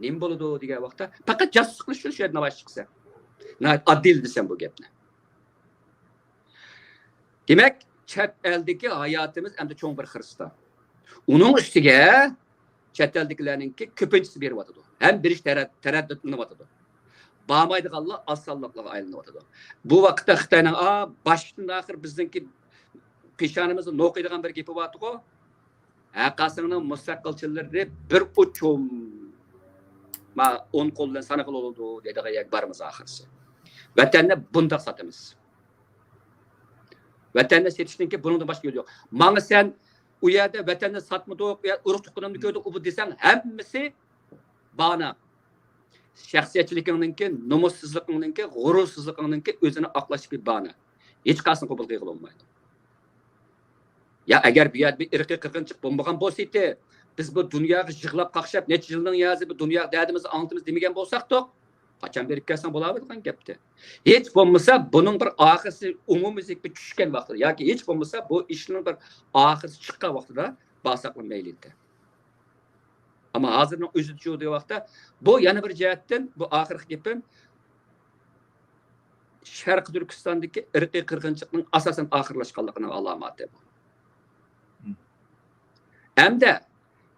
نېمە بولىدۇ دېگەن ۋاقىتتا، پەقەت جاسۇسلۇق قىلىش ئۈچۈن شۇ يەردە نامايىش چىقىسەن. ناھايىتى ئاددىيلىدى سەن بۇ گەپنى. دېمەك، چەت ئەلدىكى ھاياتىمىز ئەمدى چوڭ بىر خىرىستا. ئۇنىڭ ئۈستىگە چەت ئەلدىكىلەرنىڭكى كۆپىنچىسى بېرىۋاتىدۇ. ھەم بېرىش تەرە-، تەرەددۇتلىنىۋاتىدۇ. بارمايدىغانلار ئاز سانلىقلارغا ئايلىنىۋاتىدۇ. بۇ ۋاقىتتا خىتاينىڭ، ئا، باشتىن ئاخىر بىزنىڭكى پېشانىمىزدا نوقۇيدىغان بىر گېپى بارتىغۇ. ھەققاسىڭنىڭ مۇستەقىلچىلىرى بىر ئۇچۇم، ما، ئون قول بىلەن سانىغىلى بولىدۇ دەيدىغان يەرگە بارىمىز ئاخىرسى. ۋەتەننى بۇنداق ساتىمىز. ۋەتەننى سېتىشنىڭكى بۇنىڭدىن باشقا يولى يوق. ماڭا سەن ئۇ يەردە ۋەتەننى ساتمىدۇق، ئۇ يەردە ئۇرۇق تۇغقىنىمنى كۆردۇق، ئۇ بۇ دېسەڭ، ھەممىسى بانا. شەخسىيەتچىلىكىڭنىڭكى، نومۇسسىزلىقىڭنىڭكى، غۇرۇرسىزلىقىڭنىڭكى ئۆزىنى ئاقلاشتىكى بانا. ھېچقايسىسىنى قوبۇل قىلغىلى بولمايدۇ. يا ئەگەر بۇ يەردە بىر ئىرقىي قىرغىنچىلىق بولمىغان بولسىدى، بىز بۇ دۇنياغا يىغلاپ قاقشاپ، نەچچە يىلنىڭ يازى بۇ دۇنياغا دەردىمىزنى ئاڭلىتىمىز دېمىگەن بولساقتۇق، قاچان بېرىپ كەلسەڭ بولاۋېرىدىغان گەپتى. ھېچ بولمىسا بۇنىڭ بىر ئاخىرسى ئومۇميۈزلۈك بىر چۈشكەن ۋاقتىدا ياكى ھېچ بولمىسا بۇ ئىشنىڭ بىر ئاخىرسى چىققان ۋاقتىدا بارساقلا مەيلى ئىدى. ئەمما ھازىرنىڭ ئۆزىدىچۇ دېگەن ۋاقىتتا، بۇ يەنە بىر جەھەتتىن، بۇ ئاخىرقى گېپىم، شەرقىي تۈركىستاندىكى ئىرقىي قىرغىنچىلىقنىڭ ئاساسەن ئاخىرلاشقانلىقىنىڭ ئالامىتى بۇ. ھەمدە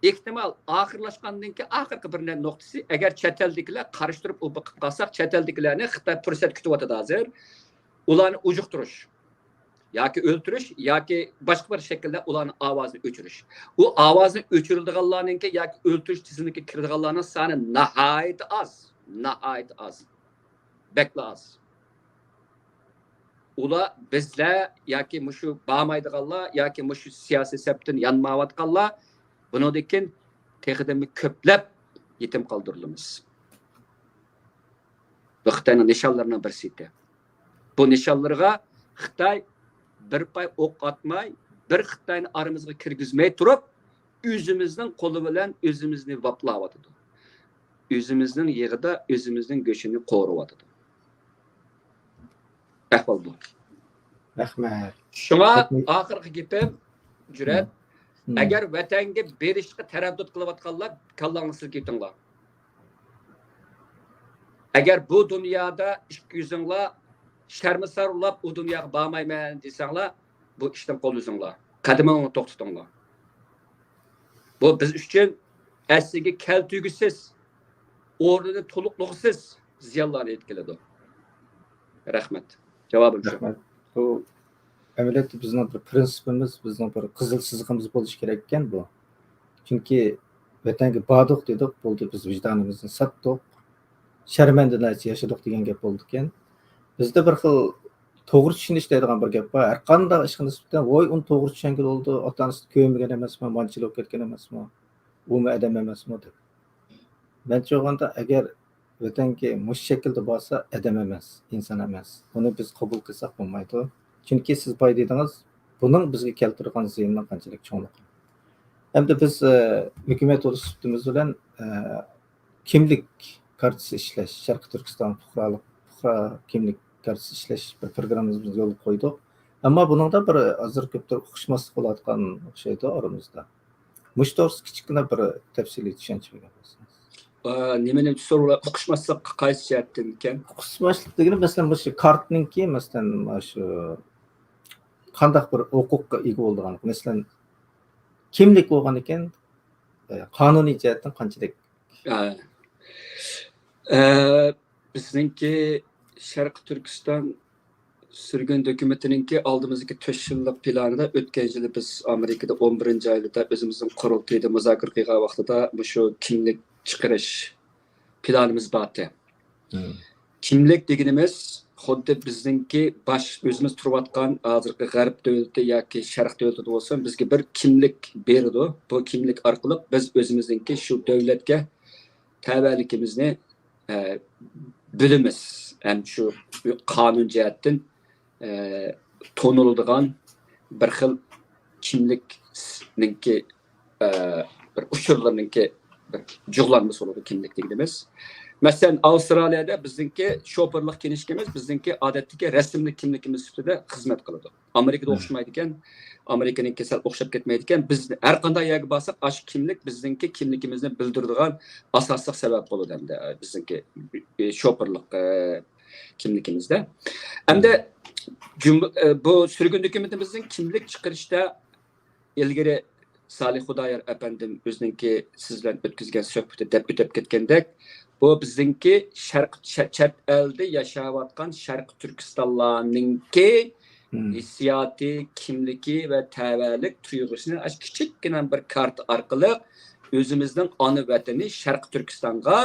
ئېھتىمال ئاخىرلاشقاندىن كېيىن ئاخىرقى بىر نۇقتىسى، ئەگەر چەت ئەلدىكىلەر قارشى تۇرۇپ ئۇ بېقىپ قالساق، چەت ئەلدىكىلەرنى خىتاي پۇرسەت كۈتۈۋاتىدۇ ھازىر. ئۇلارنى ئۇجۇقتۇرۇش ياكى ئۆلتۈرۈش ياكى باشقا بىر شەكىلدە ئۇلارنىڭ ئاۋازىنى ئۆچۈرۈش. ئۇ ئاۋازنى ئۆچۈرىدىغانلارنىڭكى ياكى ئۆلتۈرۈش تىزىملىكىگە كىرىدىغانلارنىڭ سانى ناھايىتى ئاز، ناھايىتى ئاز، بەكلا ئاز. ئۇلار بىزلەر ياكى مۇشۇ بارمايدىغانلار ياكى مۇشۇ سىياسىي سەپتىن يانمايۋاتقانلار بۇنىڭدىن كېيىن تېخىدىنمۇ كۆپلەپ يېتىم قالدۇرۇلىمىز. بۇ خىتاينىڭ نىشانلىرىنىڭ بىرسى. بۇ نىشانلىرىغا خىتاي بىر پاي ئوق ئاتماي، بىر خىتاينى ئارىمىزغا كىرگۈزمەي تۇرۇپ، ئۆزىمىزنىڭ قولى بىلەن ئۆزىمىزنى ۋاپلاۋاتىدۇ. ئۆزىمىزنىڭ يېغىدا ئۆزىمىزنىڭ گۆشىنى قورۇۋاتىدۇ. ئەھۋال بۇ. رەھمەت. شۇڭا رەھمەت. ئاخىرقى گېپىم، جۈرئەت، مم. مم. ئەگەر ۋەتەنگە بېرىشقا تەرەددۇت قىلىۋاتقانلار، كاللاڭلارنى سىلكىۋېتىڭلار. ئەگەر بۇ دۇنيادا ئىككى يۈزۈڭلار شەرمىسارىلاپ ئۇ دۇنياغا بارمايمەن دېسەڭلار، بۇ ئىشتىن قول ئۈزۈڭلار. قەدىمىڭلارنى توختىتىڭلار. بۇ بىز ئۈچۈن ئەسلىگە كەلتۈرگۈسىز، ئورنىنى تولۇقلىغۇسىز زىيانلارنى ئېلىپ كېلىدۇ. رەھمەت. جاۋابىم شۇ. رەھمەت. بۇ ئەمەلىيەتتە بىزنىڭ بىر پىرىنسىپىمىز، بىزنىڭ بىر قىزىل سىزىقىمىز بولۇشى كېرەك ئىكەن بۇ. چۈنكى ۋەتەنگە باردۇق دېدۇق، بولدى، بىز ۋىجدانىمىزنى ساتتۇق، شەرمەندىلەرچە ياشىدۇق دېگەن گەپ بولىدىكەن. بىزدە بىر خىل توغرا چۈشىنىش دەيدىغان بىر گەپ بار. ھەر قانداق ئىشقا نىسبەتەن، ۋوي، ئۇنى توغرا چۈشەنگىلى بولىدۇ، ئاتا-ئانىسىنى كۆرمىگەن ئەمەسمۇ، مانچىلا بولۇپ كەتكەن ئەمەسمۇ، ئۇمۇ ئادەم ئەمەسمۇ دەپ. مەنچە ئويلىغاندا، ئەگەر ۋەتەنگە مۇشۇ شەكىلدە بارسا، ئادەم ئەمەس، ئىنسان ئەمەس. بۇنى بىز قوبۇل قىلساق بولمايدۇ. چۈنكى سىز بايا دېدىڭىز، بۇنىڭ بىزگە كەلتۈرىدىغان زىيىنىنىڭ قانچىلىك چوڭلۇقى. ئەمدى بىز، ئە، ھۆكۈمەت بولۇش سۈپىتىمىز بىلەن، ئە، كىملىك كارتىسى ئىشلەش، شەرقىي تۈركىستان پۇقرالىق، پۇقرا كىملىك كارتىسى ئىشلەش بىر پروگراممىمىزنى يولغا قويدۇق. ئەمما بۇنىڭدا بىر ھازىر كۆپتۇر ئۇقۇشماسلىق بولۇۋاتقان ئوخشايدۇ ئارىمىزدا. مۇشۇ توغرىسىدا كىچىككىنە بىر تەپسىلىي چۈشەنچە بەرگەن بولسىڭىز. ئا، نېمىنى سورىۋاتىدۇ؟ ئۇقۇشماسلىق قايسى جەھەتتىن ئىكەن؟ ئۇقۇشماسلىق دېگىنى، مەسىلەن، مۇشۇ كارتنىڭكى، مەسىلەن، مانا شۇ قانداق بىر ھوقۇققا ئىگە بولىدىغانلىقى، مەسىلەن، كىملىك بولغان ئىكەن، ئە، قانۇنىي جەھەتتىن قانچىلىك؟ ئە، ئە، بىزنىڭكى شەرقىي تۈركىستان سۈرگۈن ھۆكۈمىتىنىڭكى ئالدىمىزدىكى تۆت يىللىق پىلانىدا، ئۆتكەن يىلى بىز ئامېرىكىدا ئون بىرىنچى ئايلىدا ئۆزىمىزنىڭ قۇرۇلتىيىدا مۇزاكىرە قىلغان ۋاقتىدا مۇشۇ كىملىك چىقىرىش پىلانىمىز بارتى. مم. كىملىك دېگىنىمىز خۇددى بىزنىڭكى باش، ئۆزىمىز تۇرۇۋاتقان ھازىرقى غەرب دۆلىتى ياكى شەرق دۆلىتىدە بولسۇن، بىزگە بىر كىملىك بېرىدۇ. بۇ كىملىك ئارقىلىق بىز ئۆزىمىزنىڭكى شۇ دۆلەتكە تەۋەلىكىمىزنى، ئە، بىلىمىز. ھەم شۇ قانۇن جەھەتتىن، ئە، تونۇلىدىغان بىر خىل كىملىكنىڭكى، ئە، بىر ئۇچۇرلىرىنىڭكى بىر جۇغلانمىسى بولىدۇ، كىملىك دېگىنىمىز. مەسىلەن، ئاۋسترالىيەدە بىزنىڭكى شوپۇرلۇق كىنىشكىمىز بىزنىڭكى ئادەتتىكى رەسىملىك كىملىكىمىز سۈپىتىدە خىزمەت قىلىدۇ. ئامېرىكىدا ئوخشىمايدىكەن، ئامېرىكىنىڭكى سەل ئوخشاپ كەتمەيدىكەن. بىز ھەر قانداق يەرگە بارساق، ئاشۇ كىملىك بىزنىڭكى كىملىكىمىزنى بىلدۈرىدىغان ئاساسلىق سەۋەب بولىدۇ ئەمدى بىزنىڭكى شوپۇرلۇق، ئە، كىملىكىمىزدە. ئەمدى جۇم-، ئە، بۇ سۈرگۈن دۆكۈمېنتىمىزنىڭ كىملىك چىقىرىشتا ئىلگىرى سالىھ خۇدايار ئەپەندىم ئۆزىنىڭكى سىز بىلەن ئۆتكۈزگەن سۆھبىتى دەپ ئۆتۈپ كەتكەندەك، بۇ بىزنىڭكى شەرق، چە-، چەت ئەلدە ياشاۋاتقان شەرقىي تۈركىستانلارنىڭكى ھېسسىياتى، كىملىكى ۋە تەۋەلىك تۇيغۇسىنى ئاشۇ كىچىككىنە بىر كارتا ئارقىلىق ئۆزىمىزنىڭ ئانا ۋەتىنى شەرقىي تۈركىستانغا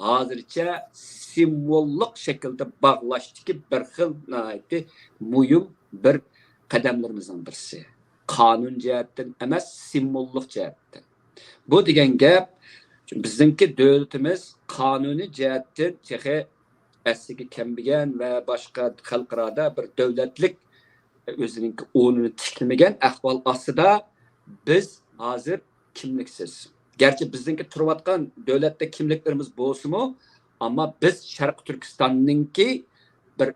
ھازىرچە سىمۋوللۇق شەكىلدە باغلاشتىكى بىر خىل ناھايىتى مۇھىم بىر قەدەملىرىمىزنىڭ بىرسى. قانۇن جەھەتتىن ئەمەس، سىمۋوللۇق جەھەتتىن. بۇ دېگەن گەپ، بىزنىڭكى دۆلىتىمىز قانۇنىي جەھەتتىن تېخى ئەسلىگە كەلمىگەن ۋە باشقا خەلقئارادا بىر دۆلەتلىك ئۆزىنىڭكى ئورنىنى تىكلىمىگەن ئەھۋال ئاستىدا بىز ھازىر كىملىكسىز. گەرچە بىزنىڭكى تۇرۇۋاتقان دۆلەتتە كىملىكلىرىمىز بولسىمۇ، ئەمما بىز شەرقىي تۈركىستاننىڭكى بىر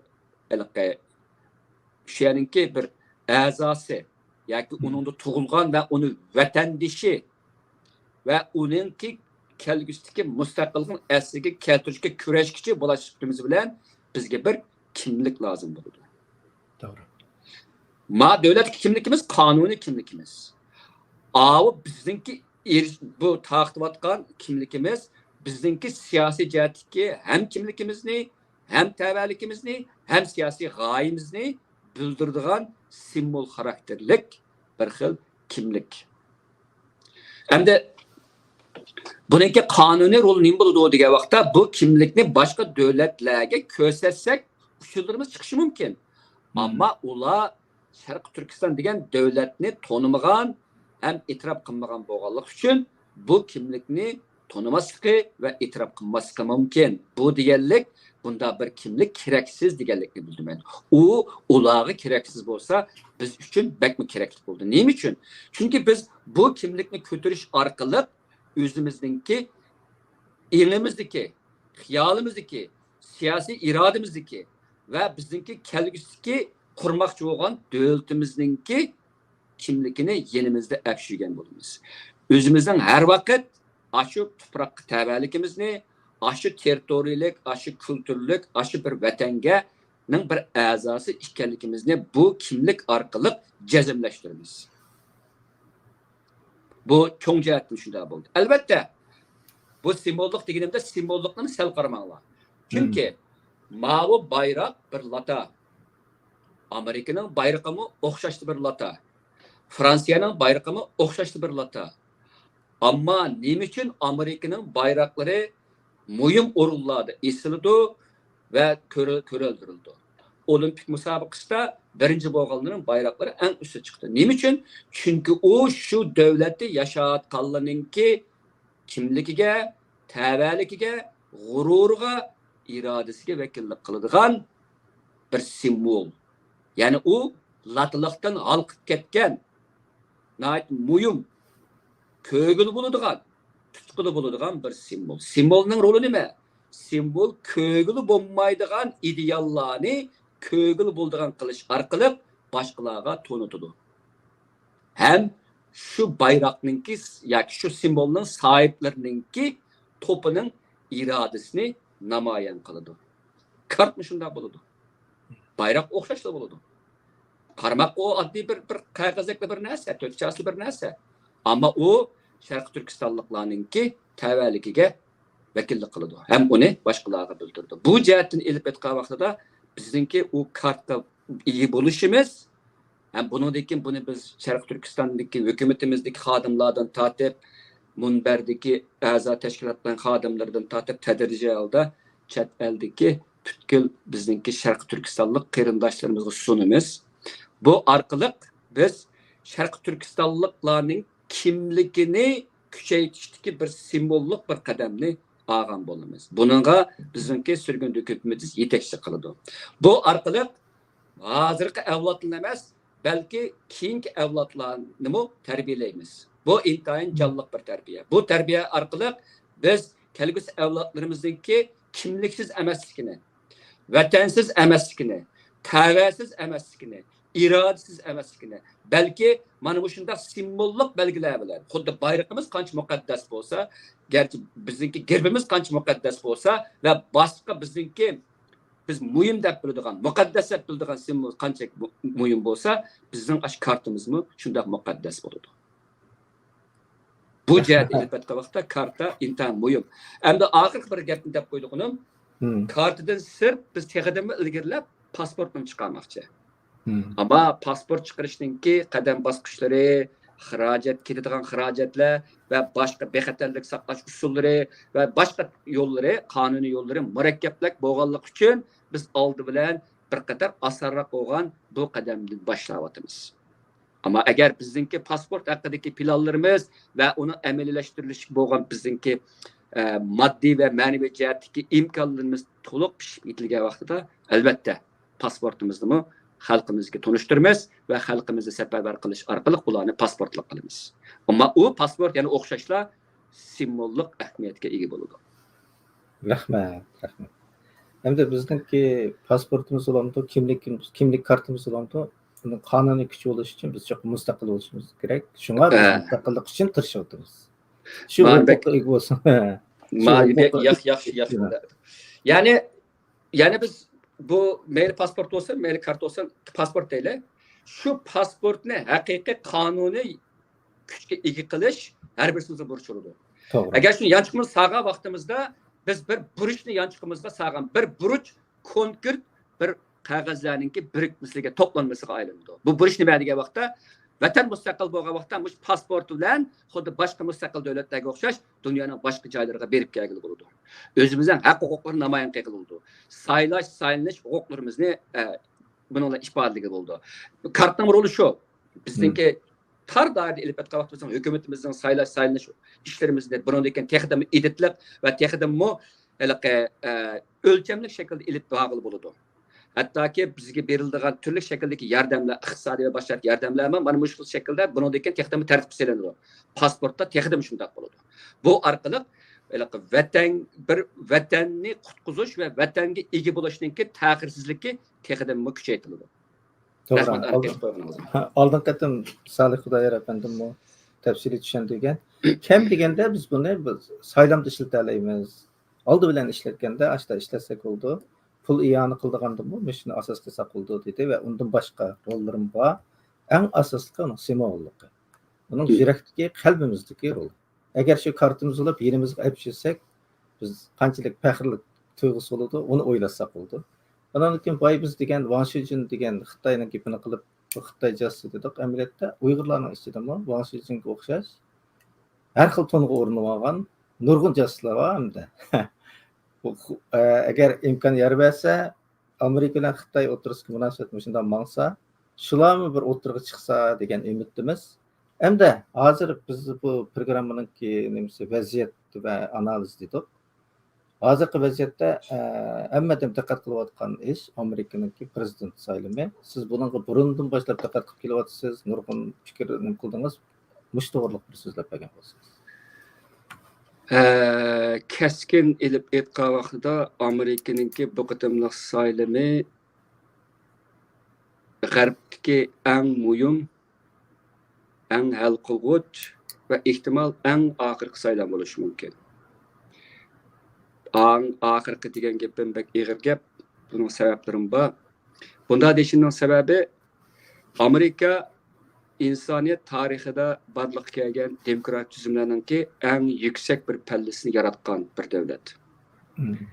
ھېلىقى شۇ يەرنىڭكى بىر ئەزاسى ياكى ئۇنىڭدا تۇغۇلغان ۋە ئۇنى ۋەتەندىشى ۋە ئۇنىڭكى كەلگۈسىدىكى مۇستەقىللىقىنى ئەسلىگە كەلتۈرۈشكە كۈرەشكۈچى بولۇش سۈپىتىمىز بىلەن بىزگە بىر كىملىك لازىم بولىدۇ. توغرا. ما دۆلەتلىك كىملىكىمىز، قانۇنىي كىملىكىمىز. ئاۋۇ بىزنىڭكى ئېرىش-، بۇ تارقىتىۋاتقان كىملىكىمىز بىزنىڭكى سىياسىي جەھەتتىكى ھەم كىملىكىمىزنى، ھەم تەۋەلىكىمىزنى، ھەم سىياسىي غايىمىزنى بىلدۈرىدىغان سىمۋول خاراكتېرلىك بىر خىل كىملىك. ئەمدى بۇنىڭكى قانۇنىي رولى نېمە بولىدۇ دېگەن ۋاقىتتا، بۇ كىملىكنى باشقا دۆلەتلەرگە كۆرسەتسەك، ئۇچۇرلىرىمىز چىقىشى مۇمكىن. ئەمما ئۇلار شەرقىي تۈركىستان دېگەن دۆلەتنى تونۇمىغان ھەم ئېتىراپ قىلمىغان بولغانلىقى ئۈچۈن، بۇ كىملىكنى تونۇماسلىقى ۋە ئېتىراپ قىلماسلىقى مۇمكىن. بۇ دېگەنلىك، بۇنداق بىر كىملىك كېرەكسىز دېگەنلىكنى بىلدۈرمەيدۇ. ئۇ ئۇلارغا كېرەكسىز بولسا، بىز ئۈچۈن بەكمۇ كېرەكلىك بولىدۇ. نېمە ئۈچۈن؟ چۈنكى بىز بۇ كىملىكنى كۆتۈرۈش ئارقىلىق ئۆزىمىزنىڭكى ئېڭىمىزدىكى، خىيالىمىزدىكى، سىياسىي ئىرادىمىزدىكى ۋە بىزنىڭكى كەلگۈسىدىكى قۇرماقچى بولغان دۆلىتىمىزنىڭكى كىملىكىنى يېنىمىزدا ئەپ يۈرگەن بولىمىز. ئۆزىمىزنىڭ ھەر ۋاقىت ئاشۇ تۇپراققا تەۋەلىكىمىزنى، ئاشۇ تېررىتورىيەلىك، ئاشۇ كۈلتۈرلۈك، ئاشۇ بىر ۋەتەنگە نىڭ بىر ئەزاسى ئىكەنلىكىمىزنى بۇ كىملىك ئارقىلىق جەزملەشتۈرىمىز. بۇ چوڭ جەھەتتىن شۇنداق بولدى. ئەلۋەتتە، بۇ سىمۋوللۇق دېگىنىمدە سىمۋوللۇقنى سەل قارىماڭلار. چۈنكى ماۋۇ بايراق بىر لاتا. ئامېرىكىنىڭ بايرىقىمۇ ئوخشاشلا بىر لاتا. فرانسىيەنىڭ بايرىقىمۇ ئوخشاشلا بىر لاتا. ئەمما نېمە ئۈچۈن ئامېرىكىنىڭ بايراقلىرى مۇھىم ئورۇنلاردا ئېسىلىدۇ ۋە كۆرە-، كۆرۈلدۈرۈلىدۇ؟ ئولىمپىك مۇسابىقىسىدا بىرىنچى بولغانلارنىڭ بايراقلىرى ئەڭ ئۈستىدە چىقتى. نېمە ئۈچۈن؟ چۈنكى ئۇ شۇ دۆلەتتە ياشاۋاتقانلارنىڭكى كىملىكىگە، تەۋەلىكىگە، غۇرۇرىغا، ئىرادىسىگە ۋەكىللىك قىلىدىغان بىر سىمۋول. يەنى ئۇ لاتىنلىقتىن ھالقىپ كەتكەن، ناھايىتى مۇھىم، كۆرگىلى بولىدىغان، تۇتقىلى بولىدىغان بىر سىمۋول. سىمۋولنىڭ رولى نېمە؟ سىمۋول كۆرگىلى بولمايدىغان ئىدېئاللارنى كۆرگىلى بولىدىغان قىلىش ئارقىلىق باشقىلارغا تونۇتىدۇ. ھەم شۇ بايراقنىڭكى ياكى شۇ سىمۋولنىڭ ساھىبلىرىنىڭكى توپىنىڭ ئىرادىسىنى نامايان قىلىدۇ. كارتمۇ شۇنداق بولىدۇ. بايراق ئوخشاشلا بولىدۇ. قارىماققا ئۇ ئاددىي بىر، بىر قەغەزدەكلا بىر نەرسە، تۆت چاسلا بىر نەرسە. ئەمما ئۇ شەرقىي تۈركىستانلىقلارنىڭكى تەۋەلىكىگە ۋەكىللىك قىلىدۇ ھەم ئۇنى باشقىلارغا بىلدۈرىدۇ. بۇ جەھەتتىن ئېلىپ ئېيتقان ۋاقتىدا بىزنىڭكى ئۇ كارتقا ئىگە بولۇشىمىز ھەم بۇنىڭدىن كېيىن بۇنى بىز شەرقىي تۈركىستاندىكى ھۆكۈمىتىمىزدىكى خادىملاردىن تارتىپ، مۇنبەردىكى ئەزا تەشكىلاتلارنىڭ خادىملىرىدىن تارتىپ، تەدرىجىي ھالدا چەت ئەلدىكى پۈتكۈل بىزنىڭكى شەرقىي تۈركىستانلىق قېرىنداشلىرىمىزغا سۇنىمىز. بۇ ئارقىلىق بىز شەرقىي تۈركىستانلىقلارنىڭ كىملىكىنى كۈچەيتىشتىكى بىر سىمۋوللۇق بىر قەدەمنى ئالغان بولىمىز. بۇنىڭغا بىزنىڭكى سۈرگۈن ھۆكۈمىتىمىز يېتەكچىلىك قىلىدۇ. بۇ ئارقىلىق ھازىرقى ئەۋلادلىرىنى ئەمەس، بەلكى كېيىنكى ئەۋلادلارنىمۇ تەربىيەلەيمىز. بۇ ئىنتايىن جانلىق بىر تەربىيە. بۇ تەربىيە ئارقىلىق بىز كەلگۈسى ئەۋلادلىرىمىزنىڭكى كىملىكسىز ئەمەسلىكىنى، ۋەتەنسىز ئەمەسلىكىنى، تەۋەسىز ئەمەسلىكىنى، ئىرادىسىز ئەمەسلىكىنى، بەلكى مانا مۇشۇنداق سىمۋوللۇق بەلگىلەر بىلەن، خۇددى بايرىقىمىز قانچە مۇقەددەس بولسا، گەرچە بىزنىڭكى گېربىمىز قانچە مۇقەددەس بولسا ۋە باشقا بىزنىڭكى، بىز مۇھىم دەپ بىلىدىغان، مۇقەددەس دەپ بىلىدىغان سىمۋول قانچە مۇ-، مۇھىم بولسا، بىزنىڭ ئاشۇ كارتىمىزمۇ شۇنداق مۇقەددەس بولىدۇ. بۇ جەھەتتە ئېلىپ ئېيتقان ۋاقىتتا كارتا ئىنتايىن مۇھىم. ئەمدى ئاخىرقى بىر گەپنى دەپ قويدۇق ئۇنىم. كارتىدىن سىرت بىز تېخىدىنمۇ ئىلگىرىلەپ پاسپورتنى چىقارماقچى. ئەمما پاسپورت چىقىرىشنىڭكى قەدەم باسقۇچلىرى، خىراجەت، كېتىدىغان خىراجەتلەر ۋە باشقا بىخەتەرلىك ساقلاش ئۇسۇللىرى ۋە باشقا يوللىرى، قانۇنىي يوللىرى مۇرەككەپلىك بولغانلىقى ئۈچۈن بىز ئالدى بىلەن بىر قەدەر ئاسانراق بولغان بۇ قەدەمدىن باشلاۋاتىمىز. ئەمما ئەگەر بىزنىڭكى پاسپورت ھەققىدىكى پىلانلىرىمىز ۋە ئۇنىڭ ئەمەلىيلەشتۈرۈلۈشىگە بولغان بىزنىڭكى، ئە، ماددىي ۋە مەنىۋى جەھەتتىكى ئىمكانلىرىمىز تولۇق پىشىپ يېتىلگەن ۋاقتىدا، ئەلۋەتتە، پاسپورتىمىزنىمۇ خەلقىمىزگە تونۇشتۇرىمىز ۋە خەلقىمىزنى سەپەرۋەر قىلىش ئارقىلىق ئۇلارنى پاسپورتلۇق قىلىمىز. ئەمما ئۇ پاسپورت يەنە ئوخشاشلا سىمۋوللۇق ئەھمىيەتكە ئىگە بولىدۇ. رەھمەت، رەھمەت. ئەمدى بىزنىڭكى پاسپورتىمىز بولامدۇ، كىملىكىمىز، كىملىك كارتىمىز بولامدۇ، بۇنىڭ قانۇنىي كۈچى بولۇشى ئۈچۈن بىز چوقۇم مۇستەقىل بولۇشىمىز كېرەك. شۇڭا بىز ئە. مۇستەقىللىق ئۈچۈن تىرىشىۋاتىمىز. شۇ ھوقۇققا ئىگە بولسۇن. شۇ ھوقۇققا ياخشى، ياخشى، ياخشى. يەنى، يەنى بىز بۇ مەيلى پاسپورت بولسۇن، مەيلى كارتا بولسۇن، پاسپورت دەيلى. شۇ پاسپورتنى ھەقىقىي قانۇنىي كۈچكە ئىگە قىلىش ھەر بىرسىمىزنىڭ بۇرچى بولىدۇ. توغرا. ئەگەر شۇ يانچۇقىمىز سالغان ۋاقتىمىزدا بىز بىر بۇرچنى يانچۇقىمىزغا سالغان، بىر بۇرچ كونكرېت بىر قەغەزلەرنىڭكى بىرىكمىسىگە، توپلانمىسىغا ئايلىنىدۇ. بۇ بۇرچ نېمە دېگەن ۋاقىتتا، ۋەتەن مۇستەقىل بولغان ۋاقىتتا مۇشۇ پاسپورت بىلەن خۇددى باشقا مۇستەقىل دۆلەتلەرگە ئوخشاش دۇنيانىڭ باشقا جايلىرىغا بېرىپ كەلگىلى بولىدۇ. ئۆزىمىزنىڭ ھەق ھوقۇقلىرى نامايان قىلىنىدۇ. سايلاش، سايلىنىش ھوقۇقلىرىمىزنى، ئە، بۇنىڭ بىلەن ئىپادىلىگىلى بولىدۇ. كارتىنىڭ رولى شۇ. بىزنىڭكى تار دائىرىدە ئېلىپ ئېيتقان ۋاقتىمىزنىڭ ھۆكۈمىتىمىزنىڭ سايلاش، سايلىنىش ئىشلىرىمىزنى بۇنىڭدىن كېيىن تېخىدىنمۇ ئىدىتلىق ۋە تېخىدىنمۇ ھېلىقى، ئە، ئۆلچەملىك شەكىلدە ئېلىپ بارغىلى بولىدۇ. ھەتتاكى بىزگە بېرىلىدىغان تۈرلۈك شەكىلدىكى ياردەملەر، ئىقتىسادىي ۋە باشقا ياردەملەرمۇ مانا مۇشۇ شەكىلدە بۇنىڭدىن كېيىن تېخىدىنمۇ تەرتىپكە سېلىنىدۇ. پاسپورتتا تېخىدىنمۇ شۇنداق بولىدۇ. بۇ ئارقىلىق ھېلىقى ۋەتەن، بىر ۋەتەننى قۇتقۇزۇش ۋە ۋەتەنگە ئىگە بولۇشنىڭكى تەخىرسىزلىكى تېخىدىنمۇ كۈچەيتىلىدۇ. توغرا. رەھمەت، ئالدىن، ئالدىن قېتىممۇ تەپسىلىي چۈشەندۈرگەن. كەم دېگەندە بىز بۇنى بىز سايلامدا ئىشلىتەلەيمىز. ئالدى بىلەن ئىشلەتكەندە، ئاشتا ئىشلەتسەك بولىدۇ. پۇل ئىئانە قىلىدىغاندىمۇ مۇشۇنى ئاساس قىلساق بولىدۇ، دېدى ۋە ئۇندىن باشقا روللىرىم بار. ئەڭ ئاساسلىقى ئۇنىڭ سىمۋوللۇقى. ئۇنىڭ يۈرەكتىكى، قەلبىمىزدىكى رولى. ئەگەر شۇ كارتىمىزنى ئېلىپ يېنىمىزغا ئېلىپ يۈرسەك، بىز قانچىلىك پەخىرلىك تۇيغۇسى بولىدۇ، ئۇنى ئويلاتساق بولىدۇ. ئانان كېيىن باي بىز دېگەن ۋاڭ شىجىن دېگەن خىتاينىڭ گېپىنى قىلىپ، بۇ خىتاي جاسۇسى دېدۇق. ئەمەلىيەتتە ئۇيغۇرلارنىڭ ئىچىدىمۇ ۋاڭ شىجىنگە ئوخشاش ھەر خىل تونغا ئورۇنلىۋالغان نۇرغۇن جاسۇسلار بار ئەمدى. بۇ، ئە، ئەگەر ئىمكان يار بەرسە، ئامېرىكا بىلەن خىتاي ئوتتۇرىسىدىكى مۇناسىۋەت مۇشۇنداق ماڭسا، شۇلارمۇ بىر ئوتتۇرىغا چىقسا دېگەن ئۈمىدتىمىز. ئەمدى ھازىر بىز بۇ پروگراممىنىڭكى نېمىسى، ۋەزىيەت ۋە ئانالىز دېدۇق. ھازىرقى ۋەزىيەتتە، ئە، ھەممە ئادەم دىققەت قىلىۋاتقان ئىش ئامېرىكىنىڭكى پرېزىدېنت سايلىمى. سىز بۇنىڭغا بۇرۇندىن باشلاپ دىققەت قىلىپ كېلىۋاتىسىز، نۇرغۇن پىكىر نېمە قىلدىڭىز. مۇشۇ توغرىلىق بىر سۆزلەپ بەرگەن بولسىڭىز. ئە، كەسكىن ئېلىپ ئېيتقان ۋاقتىدا ئامېرىكىنىڭكى بۇ قېتىملىق سايلىمى غەربتىكى ئەڭ مۇھىم، ئەڭ ھەل قىلغۇچ ۋە ئېھتىمال ئەڭ ئاخىرقى سايلام بولۇشى مۇمكىن. ئەڭ ئاخىرقى دېگەن گېپىم بەك ئېغىر گەپ. بۇنىڭ سەۋەبلىرىمۇ بار. بۇنداق دېيىشىمنىڭ سەۋەبى، ئامېرىكا ئىنسانىيەت تارىخىدا بارلىققا كەلگەن دېموكرات تۈزۈملەرنىڭكى ئەڭ يۈكسەك بىر پەللىسىنى ياراتقان بىر دۆلەت. مم.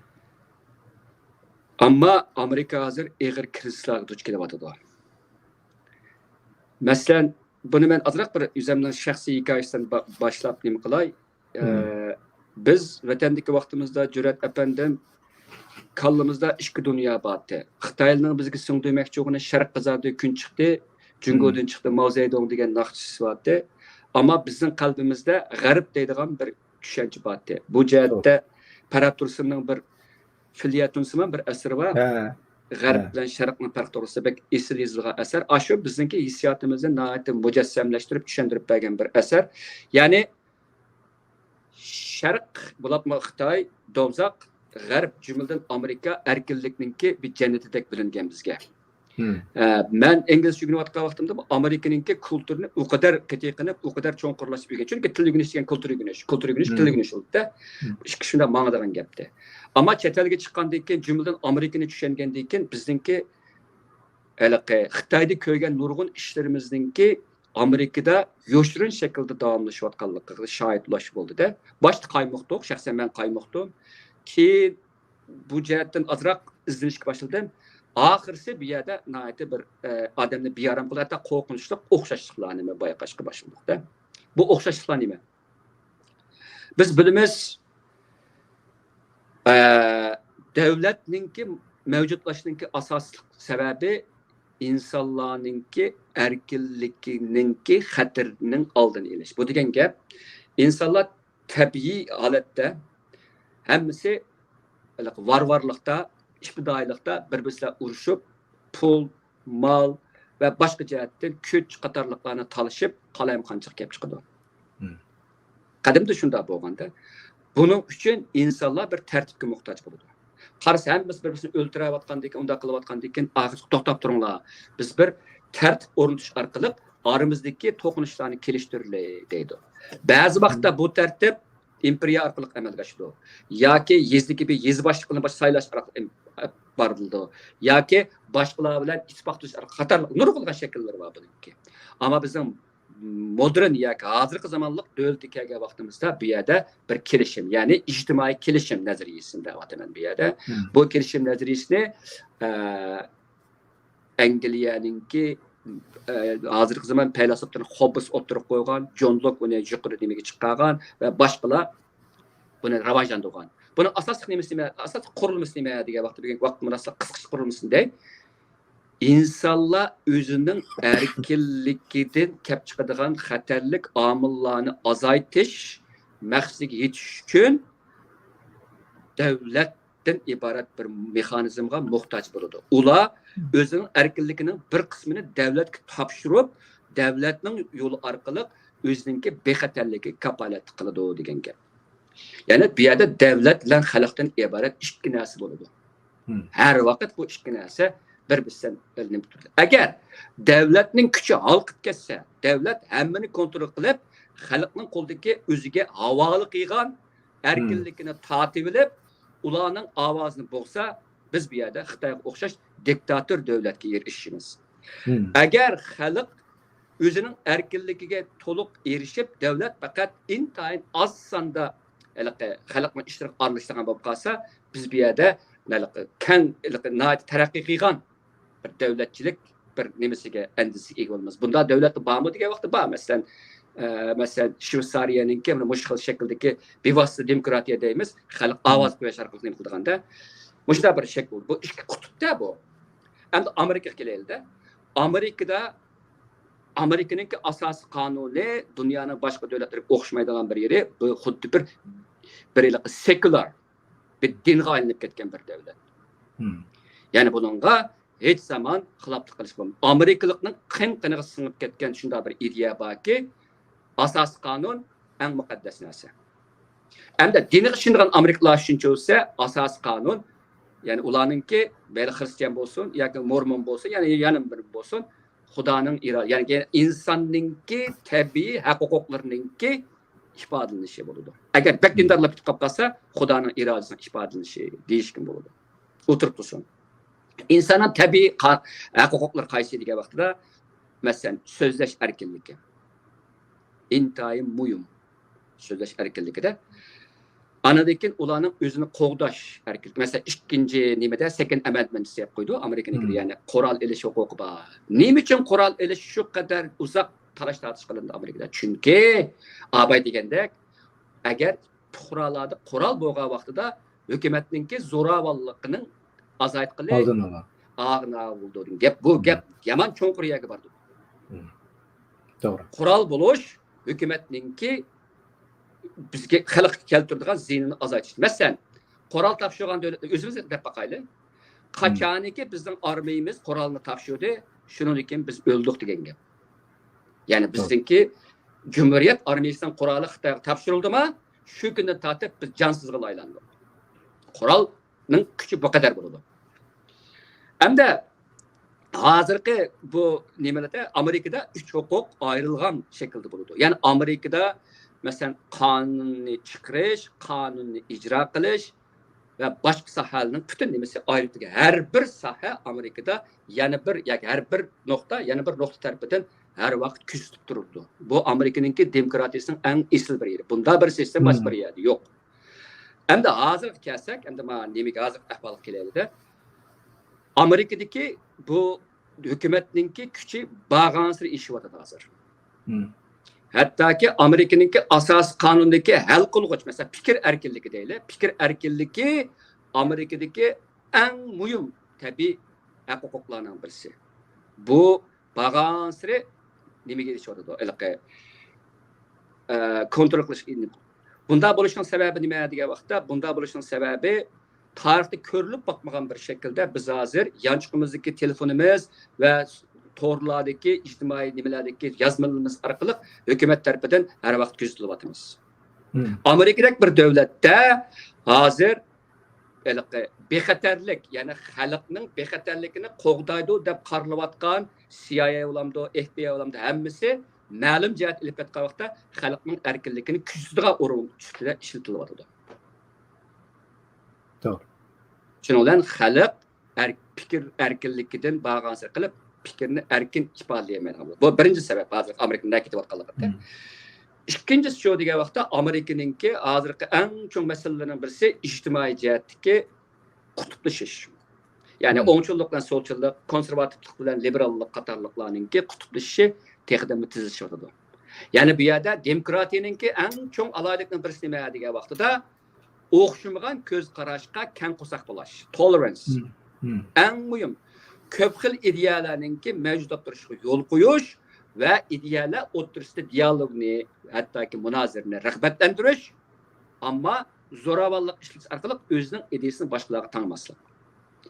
ئەمما ئامېرىكا ھازىر ئېغىر كىرىزىسلارغا دۇچ كېلىۋاتىدۇ. مەسىلەن، بۇنى مەن ئازراق بىر ئۆزۈمنىڭ شەخسىي ھېكايىسىدىن با-، باشلاپ نېمە قىلاي. ئە، مم. بىز ۋەتەندىكى ۋاقتىمىزدا جۈرئەت ئەپەندىم كاللىمىزدا ئىككى دۇنيا بارتى. خىتايلارنىڭ بىزگە سىڭدۈرمەكچى بولغىنى شەرق بازارىدا كۈن چىقتى، جۇڭگودىن چىقتى، ماۋزېدۇڭ دېگەن ناخشىسى بارتى. ئەمما بىزنىڭ قەلبىمىزدە غەرب دەيدىغان بىر چۈشەنچە بارتى. بۇ جەھەتتە پەرھات تۇرسۇننىڭ بىر فېليەتونسىمان بىر ئەسىرى بار. ھە. غەرب بىلەن شەرقنىڭ پەرقى توغرىسىدا بەك ئېسىل يېزىلغان ئەسەر. ئاشۇ بىزنىڭكى ھېسسىياتىمىزنى ناھايىتى مۇجەسسەملەشتۈرۈپ، چۈشەندۈرۈپ بەرگەن بىر ئەسەر. يەنى شەرق بولۇپمۇ خىتاي، دوزاخ، غەرب، جۈملىدىن ئامېرىكا ئەركىنلىكنىڭكى بىر جەننىتىدەك بىلىنگەن بىزگە. ئە، مەن ئىنگلىزچە ئۆگىنىۋاتقان ۋاقتىمدا ئامېرىكىنىڭكى كۇلتۇرىنى ئۇ قەدەر قېتىي قېنىپ، ئۇ قەدەر چوڭقۇرلاشتۇرۇپ ئۆگەن. چۈنكى تىل ئۆگىنىش دېگەن كۇلتۇر ئۆگىنىش، كۇلتۇر ئۆگىنىش، تىل ئۆگىنىش بولىدۇ-دە. ئىككى شۇنداق ماڭىدىغان گەپتە. ئەمما چەت ئەلگە چىققاندىن كېيىن، جۈملىدىن ئامېرىكىنى چۈشەنگەندىن كېيىن، بىزنىڭكى ھېلىقى خىتايدا كۆرگەن نۇرغۇن ئىشلىرىمىزنىڭكى ئامېرىكىدا يوشۇرۇن شەكىلدە داۋاملىشىۋاتقانلىقىغا شاھىت بولۇش بولدى-دە. باشتا قايمۇقتۇق، شەخسەن مەن قايمۇقتۇم. كېيىن بۇ جەھەتتىن ئازراق ئىزدىنىشكە باشلىدىم. ئاخىرسى بۇ يەردە ناھايىتى بىر، ئە، ئادەمنى بىئارام قىلىدۇ، ھەتتا قورقۇنچلۇق ئوخشاشلىقلارنى مەن بايقاشقا باشلىدۇق-دە. بۇ ئوخشاشلىقلار نېمە؟ بىز بىلىمىز، ئە، دۆلەتنىڭكى مەۋجۇتلىشىشىنىڭكى ئاساسلىق سەۋەبى ئىنسانلارنىڭكى ئەركىنلىكىنىڭكى خەتىرىنىڭ ئالدىنى ئېلىش. بۇ دېگەن گەپ، ئىنسانلار تەبىئىي ھالەتتە ھەممىسى ۋارۋارلىقتا، ئىپتىدائىيلىقتا بىر-بىرسى بىلەن ئۇرۇشۇپ، پۇل، مال ۋە باشقا جەھەتتىن كۈچ قاتارلىقلارنى تالىشىپ، قالايمىقانچىلىق كېلىپ چىقىدۇ. قەدىمدە شۇنداق بولغاندا، بۇنىڭ ئۈچۈن ئىنسانلار بىر تەرتىپكە موھتاج بولىدۇ. قارىسا، ھەممىمىز بىر-بىرسىنى ئۆلتۈرۈۋاتقاندىكىن، ئۇنداق قىلىۋاتقاندىكىن، ئاخىرى توختاپ تۇرۇڭلار. بىز بىر تەرتىپ ئورنىتىش ئارقىلىق ئارىمىزدىكى توقۇنۇشلارنى كېلىشتۈرەيلى دەيدۇ. بەزى ۋاقىتتا بۇ تەرتىپ ئىمپېرىيە ئارقىلىق ئەمەلگە ئاشىدۇ. ياكى يېزىدىكى بىر يېزا باشلىقىنى باش-، سايلاش ئارقىلىق ئىم-، ئېلىپ بارىلىدۇ. ياكى باشقىلار بىلەن ئىتتىپاق تۈزۈش ئارقىلىق قاتارلىق نۇرغۇنلىغان شەكىللىرى بار بۇنىڭكى. ئەمما بىزنىڭ مودېرن ياكى ھازىرقى زامانلىق دۆلىتىگە كەلگەن ۋاقتىمىزدا بۇ يەردە بىر كېلىشىم، يەنى ئىجتىمائىي كېلىشىم نەزەرىيىسىنى دەۋاتىمەن بۇ يەردە. بۇ كېلىشىم نەزەرىيىسىنى، ئە، ئەنگلىيەنىڭكى، ئە، ھازىرقى زامان پەيلاسوپلىرى خوببس ئوتتۇرىغا قويغان، جون لوك ئۇنى يۇقىرى نېمىگە چىقارغان ۋە باشقىلار بۇنى راۋاجلاندۇرغان. بۇنىڭ ئاساسلىق نېمىسى نېمە؟ ئاساسلىق قۇرۇلمىسى نېمە دېگەن ۋاقىتتا، بۈگۈنكى ۋاقىت مۇناسىۋەتلىك قىسقىچە قۇرۇلمىسىنى دەي. ئىنسانلار ئۆزىنىڭ ئەركىنلىكىدىن كەپ چىقىدىغان خەتەرلىك ئامىللارنى ئازايتىش مەقسىتىگە يېتىش ئۈچۈن دۆلەتتىن ئىبارەت بىر مېخانىزمغا موھتاج بولىدۇ. ئۇلار ئۆزىنىڭ ئەركىنلىكىنىڭ بىر قىسمىنى دۆلەتكە تاپشۇرۇپ، دۆلەتنىڭ يولى ئارقىلىق ئۆزىنىڭكى بىخەتەرلىكىگە كاپالەتلىك قىلىدۇ دېگەن گەپ. يەنى بۇ يەردە دۆلەت بىلەن خەلقتىن ئىبارەت ئىككى نەرسە بولىدۇ. ھەر ۋاقىت بۇ ئىككى نەرسە بىر-بىرسىدىن ئېلىنىپ تۇرىدۇ. ئەگەر دۆلەتنىڭ كۈچى ھالقىپ كەتسە، دۆلەت ھەممىنى كونترول قىلىپ، خەلقنىڭ قولىدىكى ئۆزىگە ھاۋالە قىلغان ئەركىنلىكىنى تارتىۋېلىپ، ئۇلارنىڭ ئاۋازىنى بوغسا، بىز بۇ يەردە خىتايغا ئوخشاش دىكتاتور دۆلەتكە ئېرىشىمىز. ئەگەر خەلق ئۆزىنىڭ ئەركىنلىكىگە تولۇق ئېرىشىپ، دۆلەت پەقەت ئىنتايىن ئاز ساندا ھېلىقى خەلقنىڭ ئىشلىرىغا ئارىلىشىدىغان بولۇپ قالسا، بىز بۇ يەردە ھېلىقى كەڭ، ھېلىقى ناھايىتى تەرەققىي قىلغان بىر دۆلەتچىلىك بىر نېمىسىگە، ئەندىزىسىگە ئىگە بولىمىز. بۇنداق دۆلەت بارمۇ دېگەن ۋاقىتتا بار. مەسىلەن، ئە، مەسىلەن، شۋېتسارىيەنىڭكى مۇشۇ خىل شەكىلدىكى بىۋاسىتە دېموكراتىيە دەيمىز، خەلق ئاۋاز قويۇش ئارقىلىق نېمە قىلىدىغاندا، مۇشۇنداق بىر شەكىل. بۇ ئىككى قۇتۇپتا بۇ. ئەمدى ئامېرىكىغا كېلەيلىدە. ئامېرىكىدا، ئامېرىكىنىڭكى ئاساسىي قانۇنى دۇنيانىڭ باشقا دۆلەتلىرىگە ئوخشىمايدىغان بىر يېرى، بۇ خۇددى بىر، بىر ھېلىقى سېكۇلار، بىر دىنغا ئايلىنىپ كەتكەن بىر دۆلەت. يەنى بۇنىڭغا ھېچ زامان خىلاپلىق قىلىش بولمايدۇ. ئامېرىكىلىقنىڭ قېن-قېنىغا سىڭىپ كەتكەن شۇنداق بىر ئىدىيە باركى، ئاساسىي قانۇن ئەڭ مۇقەددەس نەرسە. ئەمدى دىنىغا ئىشىنىدىغان ئامېرىكىلار شۇنچە بولسا، ئاساسىي قانۇن، يەنى ئۇلارنىڭكى، مەيلى خىرىستىيان بولسۇن ياكى مورمون بولسۇن، يەنى يەنە بىر بولسۇن، خۇدانىڭ ئىرا-، يەنى ئىنساننىڭكى تەبىئىي ھەق-ھوقۇقلىرىنىڭكى ئىپادىلىنىشى بولىدۇ. ئەگەر بەك دىندارلار پۈتۈپ قالسا، خۇدانىڭ ئىرادىسىنىڭ ئىپادىلىنىشى دېيىشكىمۇ بولىدۇ. ئولتۇرۇپ تۇرسۇن. ئىنساننىڭ تەبىئىي قا-، ھەق-ھوقۇقلىرى قايسى دېگەن ۋاقتىدا، مەسىلەن، سۆزلەش ئەركىنلىكى. ئىنتايىن مۇھىم. سۆزلەش ئەركىنلىكىدە. ئاندىن كېيىن ئۇلارنىڭ ئۆزىنى قوغداش ئەركىنلىكى. مەسىلەن، ئىككىنچى نېمىدە سېكەند ئەمەندمېنت دەپ قويىدۇ ئامېرىكىنىڭكىدە، يەنى قورال ئېلىش ھوقۇقى بار. نېمە ئۈچۈن قورال ئېلىش شۇ قەدەر ئۇزاق تالاش-تارتىش قىلىندى ئامېرىكىدا؟ چۈنكى ئاباي دېگەندەك، ئەگەر پۇقرالاردا قورال بولغان ۋاقتىدا ھۆكۈمەتنىڭكى زوراۋانلىقىنىڭ ئازايتقىلى ئالدىنى ئالا. ئالدىنى ئالا بولىدۇ دېگەن گەپ. بۇ گەپ يامان چوڭقۇر يەرگە بارىدۇ. توغرا. قورال بولۇش ھۆكۈمەتنىڭكى بىزگە، خەلققە كەلتۈرىدىغان زىيىنىنى ئازايتىش. مەسىلەن، قورال تاپشۇرغان دۆلەتلەر، ئۆزىمىز دەپ باقايلى. قاچانكى بىزنىڭ ئارمىيىمىز قورالنى تاپشۇردى، شۇنىڭدىن كېيىن بىز ئۆلدۇق دېگەن گەپ. يەنى بىزنىڭكى جۇمھۇرىيەت ئارمىيىسىنىڭ قورالى خىتايغا تاپشۇرۇلدىما، شۇ كۈندىن تارتىپ بىز جانسىزغىلا ئايلاندۇق. قورالنىڭ كۈچى بۇ قەدەر بولىدۇ. ئەمدى ھازىرقى بۇ نېمىلەردە، ئامېرىكىدا ئۈچ ھوقۇق ئايرىلغان شەكىلدە بولىدۇ. يەنى ئامېرىكىدا، مەسىلەن، قانۇننى چىقىرىش، قانۇننى ئىجرا قىلىش ۋە باشقا ساھەلەرنىڭ پۈتۈن نېمىسى ئايرىلىپ تۇرغان. ھەر بىر ساھە ئامېرىكىدا يەنە بىر، ياكى ھەر بىر نۇقتا يەنە بىر نۇقتا تەرىپىدىن ھەر ۋاقىت كۆزىتىپ تۇرىدۇ. بۇ ئامېرىكىنىڭكى دېموكراتىيىسىنىڭ ئەڭ ئېسىل بىر يېرى. بۇنداق بىر سىستېما باشقا بىر يەردە يوق. ئەمدى ھازىرغا كەلسەك، ئەمدى مانا نېمىگە، ھازىرقى ئەھۋالغا كېلەيلىدە. ئامېرىكىدىكى بۇ ھۆكۈمەتنىڭكى كۈچى بارغانسېرى ئېشىۋاتىدۇ ھازىر. ھەتتاكى ئامېرىكىنىڭكى ئاساسىي قانۇندىكى ھەل قىلغۇچ، مەسىلەن، پىكىر ئەركىنلىكى دەيلى. پىكىر ئەركىنلىكى ئامېرىكىدىكى ئەڭ مۇھىم تەبىئىي ھەق ھوقۇقلارنىڭ بىرسى. بۇ بارغانسېرى نېمىگە ئېرىشىۋاتىدۇ؟ ھېلىقى، ئە، كونترول قىلىش. بۇنداق بولۇشنىڭ سەۋەبى نېمە دېگەن ۋاقىتتا، بۇنداق بولۇشنىڭ سەۋەبى تارىختا كۆرۈلۈپ باقمىغان بىر شەكىلدە بىز ھازىر يانچۇقىمىزدىكى تېلېفونىمىز ۋە تورلاردىكى، ئىجتىمائىي نېمىلەردىكى يازمىلىرىمىز ئارقىلىق ھۆكۈمەت تەرىپىدىن ھەر ۋاقىت كۆزىتىلىۋاتىمىز. ئامېرىكىدەك بىر دۆلەتتە ھازىر ھېلىقى بىخەتەرلىك، يەنى خەلقنىڭ بىخەتەرلىكىنى قوغدايدۇ دەپ قارىلىۋاتقان سىئايئېي بولامدۇ، ئېف بى ئاي بولامدۇ، ھەممىسى مەلۇم جەھەت ئېلىپ كەتكەن ۋاقىتتا خەلقنىڭ ئەركىنلىكىنى كۈچىتىدىغان ئورۇن ئۈستىدە ئىشلىتىلىۋاتىدۇ. توغرا. شۇنىڭ بىلەن خەلق ئەر-، پىكىر ئەركىنلىكىدىن بارغانسېرى قىلىپ، پىكىرنى ئەركىن ئىپادىلىيەلمەيدىغان بولىدۇ. بۇ بىرىنچى سەۋەب، ھازىر ئامېرىكىنىڭ نەگىتىپ ئاتقانلىقىدا. ئىككىنچىسى شۇ دېگەن ۋاقىتتا، ئامېرىكىنىڭكى ھازىرقى ئەڭ چوڭ مەسىلىلىرىنىڭ بىرسى ئىجتىمائىي جەھەتتىكى قۇتۇپلىشىش. يەنى ئوڭچىللىق بىلەن سولچىللىق، كونسېرۋاتىپلىق بىلەن لىبېراللىق قاتارلىقلارنىڭكى قۇتۇپلىشىشى تېخىدىنمۇ تېزلىشىۋاتىدۇ. يەنى بۇ يەردە دېموكراتىيىنىڭكى ئەڭ چوڭ ئالاھىدىلىكىنىڭ بىرسى نېمە دېگەن ۋاقتىدا، ئوخشىمىغان كۆز قاراشقا كەڭ قورساق بولۇش، تولېرانس. ئەڭ مۇھىم، كۆپ خىل ئىدىيەلەرنىڭكى مەۋجۇتلاپ تۇرۇشىغا يول قويۇش ۋە ئىدىيەلەر ئوتتۇرىسىدا دىيالوگنى، ھەتتاكى مۇنازىرىنى رىغبەتلەندۈرۈش، ئەمما زوراۋانلىق ئىشلىتىش ئارقىلىق ئۆزىنىڭ ئىدىيىسىنى باشقىلارغا تاڭماسلىق.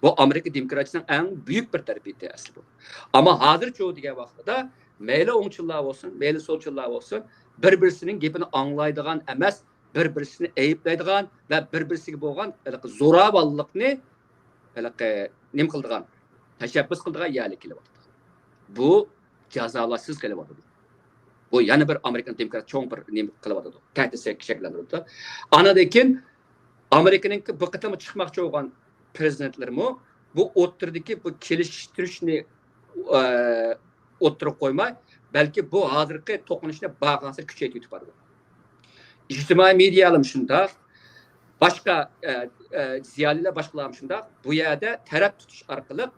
بۇ ئامېرىكا دېموكراتىيىسىنىڭ ئەڭ بۈيۈك بىر تەرىپىتى ئەسلى بۇ. ئەمما ھازىرچۇ دېگەن ۋاقتىدا مەيلى ئوڭچىللار بولسۇن، مەيلى سولچىللار بولسۇن، بىر-بىرسىنىڭ گېپىنى ئاڭلايدىغان ئەمەس، بىر-بىرسىنى ئەيىبلەيدىغان ۋە بىر-بىرسىگە بولغان ھېلىقى زوراۋانلىقنى ھېلىقى نېمە قىلىدىغان، تەشەببۇس قىلىدىغان يەرلىك كېلىۋاتىدۇ. بۇ جازالاشسىز قېلىۋاتىدۇ. بۇ يەنە بىر ئامېرىكىنىڭ دېموكرات چوڭ بىر نېمە قىلىۋاتىدۇ، تەھدىت شەكىللەندۈرۈۋاتىدۇ. ئاندىن كېيىن ئامېرىكىنىڭكى بۇ قېتىم چىقماقچى بولغان پرېزىدېنتلىرىمۇ بۇ ئوتتۇرىدىكى بۇ كېلىشتۈرۈشنى، ئە، ئوتتۇرىغا قويماي، بەلكى بۇ ھازىرقى توقۇنۇشنى بارغانسېرى كۈچەيتىۋېتىپ بارىدۇ. ئىجتىمائىي مېدىيالارمۇ شۇنداق، باشقا، ئە، ئە، زىيالىيلار باشقىلارمۇ شۇنداق. بۇ يەردە تەرەپ تۇتۇش ئارقىلىق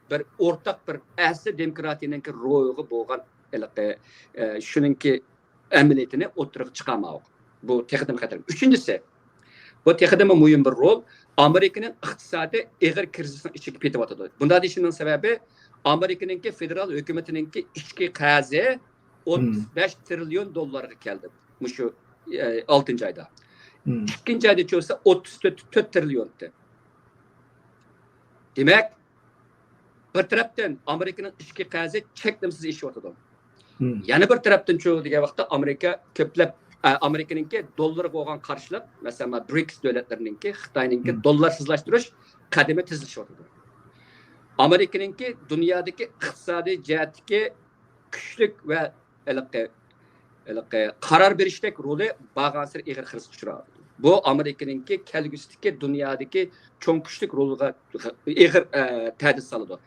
بىر ئورتاق، بىر ئەسلى دېموكراتىيىنىڭكى روھىغا بولغان ھېلىقى، ئە، شۇنىڭكى ئەمەلىيىتىنى ئوتتۇرىغا چىقارماق. بۇ تېخىدىنمۇ خەتەر. ئۈچىنچىسى، بۇ تېخىدىنمۇ مۇھىم بىر رول، ئامېرىكىنىڭ ئىقتىسادى ئېغىر كىرىزىسنىڭ ئىچىگە پېتىۋاتىدۇ. بۇنداق دېيىشىمنىڭ سەۋەبى، ئامېرىكىنىڭكى فېدېرال ھۆكۈمىتىنىڭكى ئىچكى قەرزى ئوتتۇز بەش تىرىليون دوللارغا كەلدى مۇشۇ، ئە، ئالتىنچى ئايدا. ئىككىنچى ئايدا چۈشسە ئوتتۇز تۆت تىرىليون. دېمەك، بىر تەرەپتىن ئامېرىكىنىڭ ئىچكى قەرزى چەكلىمىسىز ئېشىۋاتىدۇ. يەنە بىر تەرەپتىنچۇ دېگەن ۋاقىتتا ئامېرىكا كۆپلەپ، ئە، ئامېرىكىنىڭكى دوللارغا بولغان قارشىلىق، مەسىلەن، مانا برىكس دۆلەتلىرىنىڭكى، خىتاينىڭكى دوللارسىزلاشتۇرۇش قەدىمى تېزلىشىۋاتىدۇ. ئامېرىكىنىڭكى دۇنيادىكى ئىقتىسادىي جەھەتتىكى كۈچلۈك ۋە ھېلىقى، ھېلىقى قارار بېرىشتەك رولى بارغانسېرى ئېغىر خىرىسقا ئۇچراۋاتىدۇ. بۇ ئامېرىكىنىڭكى كەلگۈسىدىكى دۇنيادىكى چوڭ كۈچلۈك رولىغا ئېغىر، ئە، تەھدىت سالىدۇ.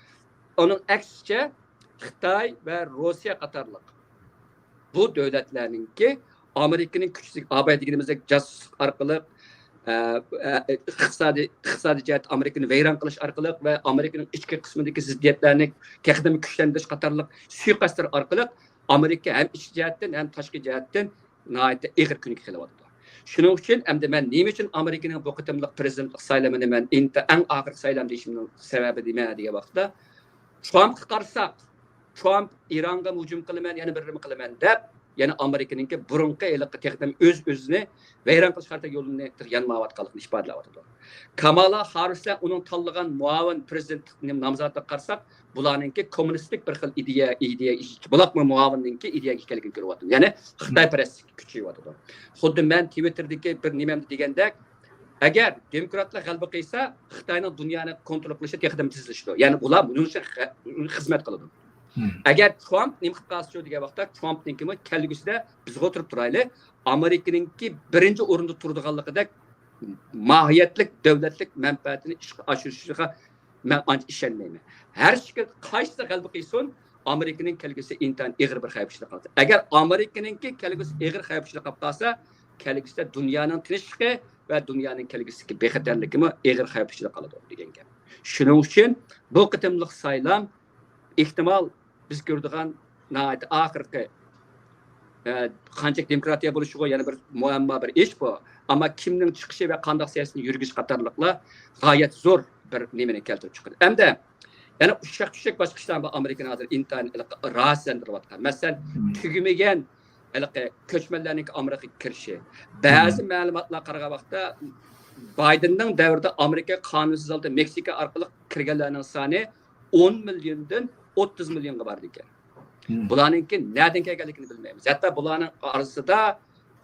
ئۇنىڭ ئەكسىچە، خىتاي ۋە روسىيە قاتارلىق بۇ دۆلەتلەرنىڭكى ئامېرىكىنىڭ كۈچىگە، ئاباي دېگىنىمىزدەك جاسۇسلۇق ئارقىلىق، ئە، ئە، ئىقتىسادىي، ئىقتىسادىي جەھەتتە ئامېرىكىنى ۋەيران قىلىش ئارقىلىق ۋە ئامېرىكىنىڭ ئىچكى قىسمىدىكى زىددىيەتلەرنى تېخىمۇ كۈچلەندۈرۈش قاتارلىق سۇيىقەستلەر ئارقىلىق ئامېرىكا ھەم ئىچكى جەھەتتىن، ھەم تاشقى جەھەتتىن ناھايىتى ئېغىر كۈنگە كېلىۋاتىدۇ. شۇنىڭ ئۈچۈن ئەمدى مەن نېمە ئۈچۈن ئامېرىكىنىڭ بۇ قېتىملىق پرېزىدېنتلىق سايلىمىنى مەن ئىنتا-، ئەڭ ئاخىرقى سايلام دېيىشىمنىڭ سەۋەبى نېمە دېگەن ۋاقىتتا، ترامپقا قارىساق، ترامپ ئىرانغا ھۇجۇم قىلىمەن، يەنە بىر نېمە قىلىمەن دەپ، يەنە ئامېرىكىنىڭكى بۇرۇنقى ھېلىقى تېخىدىن ئۆز-ئۆزىنى ۋەيران قىلىش خاراكتېرىدىكى يولىنى يانمايۋاتقانلىقىنى ئىپادىلەۋاتىدۇ. كامالا ھاررىس بىلەن ئۇنىڭ تاللىغان مۇئاۋىن پىرېزىدېنتلىق نامزاتىغا قارىساق، بۇلارنىڭكى كوممۇنىستىك بىر خىل ئىدىيە، ئىدىيە، بولۇپمۇ مۇئاۋىننىڭكى ئىدىيەگە ئىكەنلىكىنى كۆرۈۋاتىمىز. يەنى خىتايپەرەسلىككە كۈچىيىۋاتىدۇ. خۇددى مەن تىۋىتتېردىكى بىر نېمەمدە دېگەندەك، ئەگەر دېموكراتلار غەلىبە قىلسا، خىتاينىڭ دۇنيانى كونترول قىلىشى تېخىدىمۇ تېزلىشىدۇ. يەنى بۇلار بۇنىڭ ئۈچۈن خە-، خىزمەت قىلىدۇ. ئەگەر ترامپ نېمە قىلىپ قالسىچۇ دېگەن ۋاقىتتا، ترامپنىڭكىمۇ كەلگۈسىدە بىزغۇ تۇرۇپ تۇرايلى، ئامېرىكىنىڭكى بىرىنچى ئورۇندا تۇرىدىغانلىقىدەك ماھىيەتلىك دۆلەتلىك مەنپەئەتىنى ئىشقا ئاشۇرۇشىغا مەن ئانچە ئىشەنمەيمەن. ھەر شەكىلدە قايسىسى غەلىبە قىلسۇن، ئامېرىكىنىڭ كەلگۈسى ئىنتايىن ئېغىر بىر خەۋپ ئىچىدە قالدى. ئەگەر ئامېرىكىنىڭكى كەلگۈسى ئېغىر خەۋپ ئىچىدە قالىپ قالسا، كەلگۈسىدە دۇنيانىڭ تىنچلىقى ۋە دۇنيانىڭ كەلگۈسىدىكى بىخەتەرلىكىمۇ ئېغىر خەۋپ ئىچىدە قالىدۇ دېگەن گەپ. شۇنىڭ ئۈچۈن بۇ قېتىملىق سايلام ئېھتىمال بىز كۆرىدىغان ناھايىتى ئاخىرقى، ئە، قانچىلىك دېموكراتىيە بولۇشىغۇ يەنە بىر مۇئەمما، بىر ئىش بۇ. ئەمما كىمنىڭ چىقىشى ۋە قانداق سىياسەتنى يۈرگۈزۈش قاتارلىقلار غايەت زور بىر نېمىنى كەلتۈرۈپ چىقىرىدۇ. ئەمدى يەنە ئۇششاق چۈششەك باشقا ئىشلار بار. ئامېرىكىنى ھازىر ئىنتايىن ھېلىقى راھەتسىزلەندۈرۈۋاتقان. مەسىلەن، تۈگىمىگەن ھېلىقى كۆچمەنلەرنىڭكى ئامېرىكىغا كىرىشى. بەزى مەلۇماتلارغا قارىغان ۋاقىتتا، بايدېننىڭ دەۋرىدە ئامېرىكا قانۇنسىز ھالدا مېكسىكا ئارقىلىق كىرگەنلەرنىڭ سانى ئون مىليوندىن ئوتتۇز مىليونغا بارىدىكەن. بۇلارنىڭكى نەدىن كەلگەنلىكىنى بىلمەيمىز. ھەتتا بۇلارنىڭ ئارىسىدا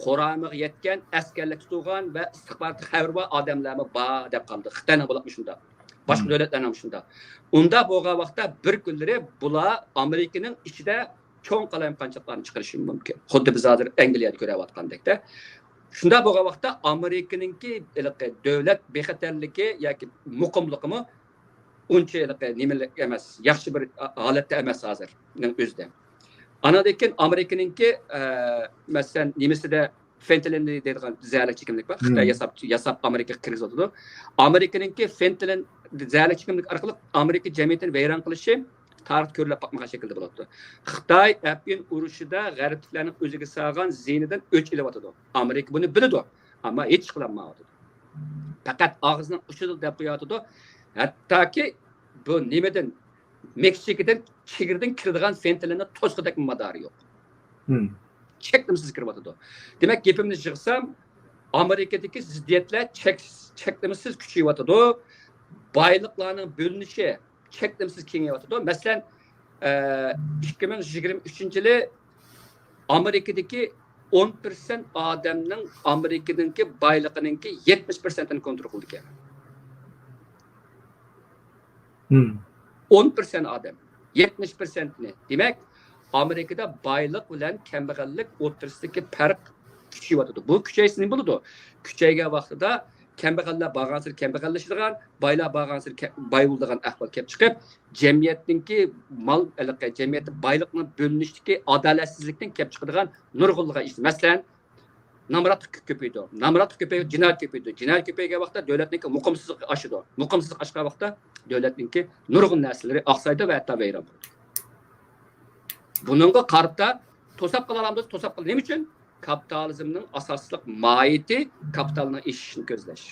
قۇرامىغا يەتكەن، ئەسكەرلىك تۇتۇلغان ۋە ئىستىخباراتتا خەۋىرى بار ئادەملەرمۇ بار دەپ قالدى. خىتاينىڭ بولۇپمۇ شۇنداق. باشقا دۆلەتلەرنىڭ شۇنداق. ئۇنداق بولغان ۋاقىتتا بىر كۈنلىرى بۇلار ئامېرىكىنىڭ ئىچىدە چوڭ قالايمىقانچىلىقلارنى چىقىرىشى مۇمكىن. خۇددى بىز ھازىر ئەنگلىيەدە كۆرۈۋاتقاندەكتە. شۇنداق بولغان ۋاقىتتا ئامېرىكىنىڭكى ھېلىقى دۆلەت بىخەتەرلىكى ياكى مۇقىملىقىمۇ ئۇنچە ھېلىقى نېمىلىك ئەمەس، ياخشى بىر ھالەتتە ئەمەس ھازىرنىڭ ئۆزىدە. ئاناندىن كېيىن ئامېرىكىنىڭكى، ئە، مەسىلەن، نېمىسىدە فېنتىلىن دەيدىغان زەھەرلىك چېكىملىك بار. خىتاي ياساپ، ياساپ ئامېرىكىغا كىرگۈزۈۋاتىدۇ. ئامېرىكىنىڭكى فېنتىلىن زەھەرلىك چېكىملىك ئارقىلىق ئامېرىكا جەمئىيىتىنى ۋەيران قىلىشى تارىختا كۆرۈلۈپ باقمىغان شەكىلدە بولۇپتۇ. خىتاي ئەپغان ئۇرۇشىدا غەربلىكلەرنىڭ ئۆزىگە سالغان زىيىنىدىن ئۆچ ئېلىۋاتىدۇ. ئامېرىكا بۇنى بىلىدۇ، ئەمما ھېچ ئىش قىلالمايۋاتىدۇ. پەقەت ئاغزىنىڭ ئۇچىدا دەپ قويۇۋاتىدۇ. ھەتتاكى بۇ نېمىدىن، مېكسىكىدىن، چېگرىدىن كىرىدىغان فېنتىلىننى توسقۇدەكمۇ مادارى يوق. چەكلىمىسىز كىرىۋاتىدۇ. دېمەك، گېپىمنى يىغسام، ئامېرىكىدىكى زىددىيەتلەر چەك-، چەكلىمىسىز كۈچىيىۋاتىدۇ. بايلىقلارنىڭ بۆلۈنۈشى چەكلىمىسىز كېڭىيىۋاتىدۇ. مەسىلەن، ئە، ئىككى مىڭ يىگىرمە ئۈچىنچى يىلى ئامېرىكىدىكى ئون پىرسەنت ئادەمنىڭ ئامېرىكىنىڭكى بايلىقىنىڭكى يەتمىش پىرسەنتىنى كونترول قىلىدىكەن. ئون پىرسەنت ئادەم، يەتمىش پىرسەنتنى. دېمەك، ئامېرىكىدا بايلىق بىلەن كەمبەغەللىك ئوتتۇرىسىدىكى پەرق كۈچىيىۋاتىدۇ. بۇ كۈچەيسە نېمە بولىدۇ؟ كۈچەيگەن ۋاقتىدا كەمبەغەللەر بارغانسېرى كەمبەغەللىشىدىغان، بايلار بارغانسېرى كە-، باي بولىدىغان ئەھۋال كەپ چىقىپ، جەمئىيەتنىڭكى مال، ھېلىقى جەمئىيەتتە بايلىقنىڭ بۆلۈنۈشتىكى ئادالەتسىزلىكتىن كەپ چىقىدىغان نۇرغۇنلىغان ئىش. مەسىلەن، نامراتلىق كۆپىيىدۇ. نامراتلىق كۆپەيگەن، جىنايەت كۆپىيىدۇ. جىنايەت كۆپەيگەن ۋاقىتتا دۆلەتنىڭكى مۇقىمسىزلىقى ئاشىدۇ. مۇقىمسىزلىق ئاشقان ۋاقىتتا دۆلەتنىڭكى نۇرغۇن نەرسىلىرى ئاقسايدۇ ۋە ھەتتا ۋەيران بولىدۇ. بۇنىڭغا قارىتا توساپ قالالامدۇ؟ توساپ قال-، نېمە ئۈچۈن؟ كاپىتالىزمنىڭ ئاساسلىق ماھىيىتى كاپىتالنىڭ ئېشىشىنى كۆزلەش.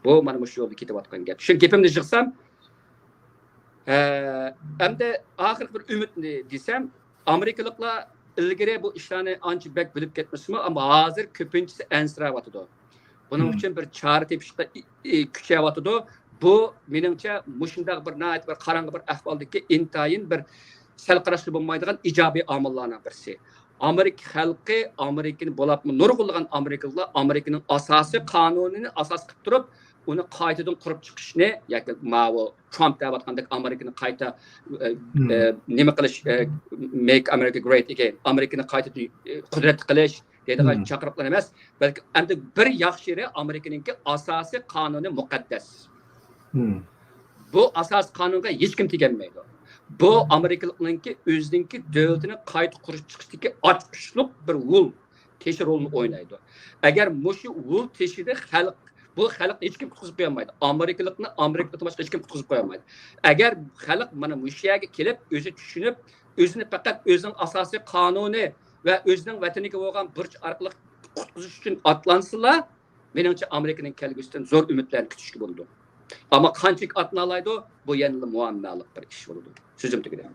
بۇ مانا مۇشۇ يولدا كېتىۋاتقان گەپ. شۇ گېپىمنى يىغسام، ئە، ئەمدى ئاخىرقى بىر ئۈمىدنى دېسەم، ئامېرىكىلىقلار ئىلگىرى بۇ ئىشلارنى ئانچە بەك بىلىپ كەتمىسىمۇ، ئەمما ھازىر كۆپىنچىسى ئەنسىرەۋاتىدۇ. بۇنىڭ ئۈچۈن بىر چارە تېپىشقا ئى-، ئى-، كۈچەۋاتىدۇ. بۇ، مېنىڭچە، مۇشۇنداق بىر ناھايىتى بىر قاراڭغۇ بىر ئەھۋالدىكى ئىنتايىن بىر سەل قاراشقا بولمايدىغان ئىجابىي ئامىللارنىڭ بىرسى. ئامېرىكا خەلقى، ئامېرىكىنى بولۇپمۇ نۇرغۇنلىغان ئامېرىكىلىقلار ئامېرىكىنىڭ ئاساسىي قانۇنىنى ئاساس قىلىپ تۇرۇپ، ئۇنى قايتىدىن قۇرۇپ چىقىشنى، ياكى ماۋۇ ترامپ دەۋاتقاندەك ئامېرىكىنى قايتا، ئە، ئە، نېمە قىلىش، ئە، Make America Great Again، ئامېرىكىنى قايتىدىن، ئە، قۇدرەتلىك قىلىش دەيدىغان چاقىرىقلار ئەمەس، بەلكى ئەمدى بىر ياخشى يېرى ئامېرىكىنىڭكى ئاساسىي قانۇنى مۇقەددەس. بۇ ئاساسىي قانۇنغا ھېچكىم تېگەلمەيدۇ. بۇ ئامېرىكىلىقنىڭكى ئۆزىنىڭكى دۆلىتىنى قايتا قۇرۇپ چىقىشتىكى ئاچقۇچلۇق بىر ۋۇل تېشى رولىنى ئوينايدۇ. ئەگەر مۇشۇ ۋۇل تېشىدا خەلق، بۇ خەلقنى ھېچكىم قۇتقۇزۇپ قويالمايدۇ. ئامېرىكىلىقنى ئامېرىكىلىقتىن باشقا ھېچكىم قۇتقۇزۇپ قويالمايدۇ. ئەگەر خەلق مانا مۇشۇ يەرگە كېلىپ، ئۆزى چۈشىنىپ، ئۆزىنى پەقەت ئۆزىنىڭ ئاساسىي قانۇنى ۋە ئۆزىنىڭ ۋەتىنىگە بولغان بۇرچى ئارقىلىق قۇتقۇزۇش ئۈچۈن ئاتلانسىلا، مېنىڭچە، ئامېرىكىنىڭ كەلگۈسىدىن زور ئۈمىدلەرنى كۈتۈشكە بولىدۇ. ئەمما قانچىلىك ئاتلىنالايدۇ، بۇ يەنىلا مۇئاممالىق بىر ئىش بولىدۇ. سۆزۈم تۈگىدى.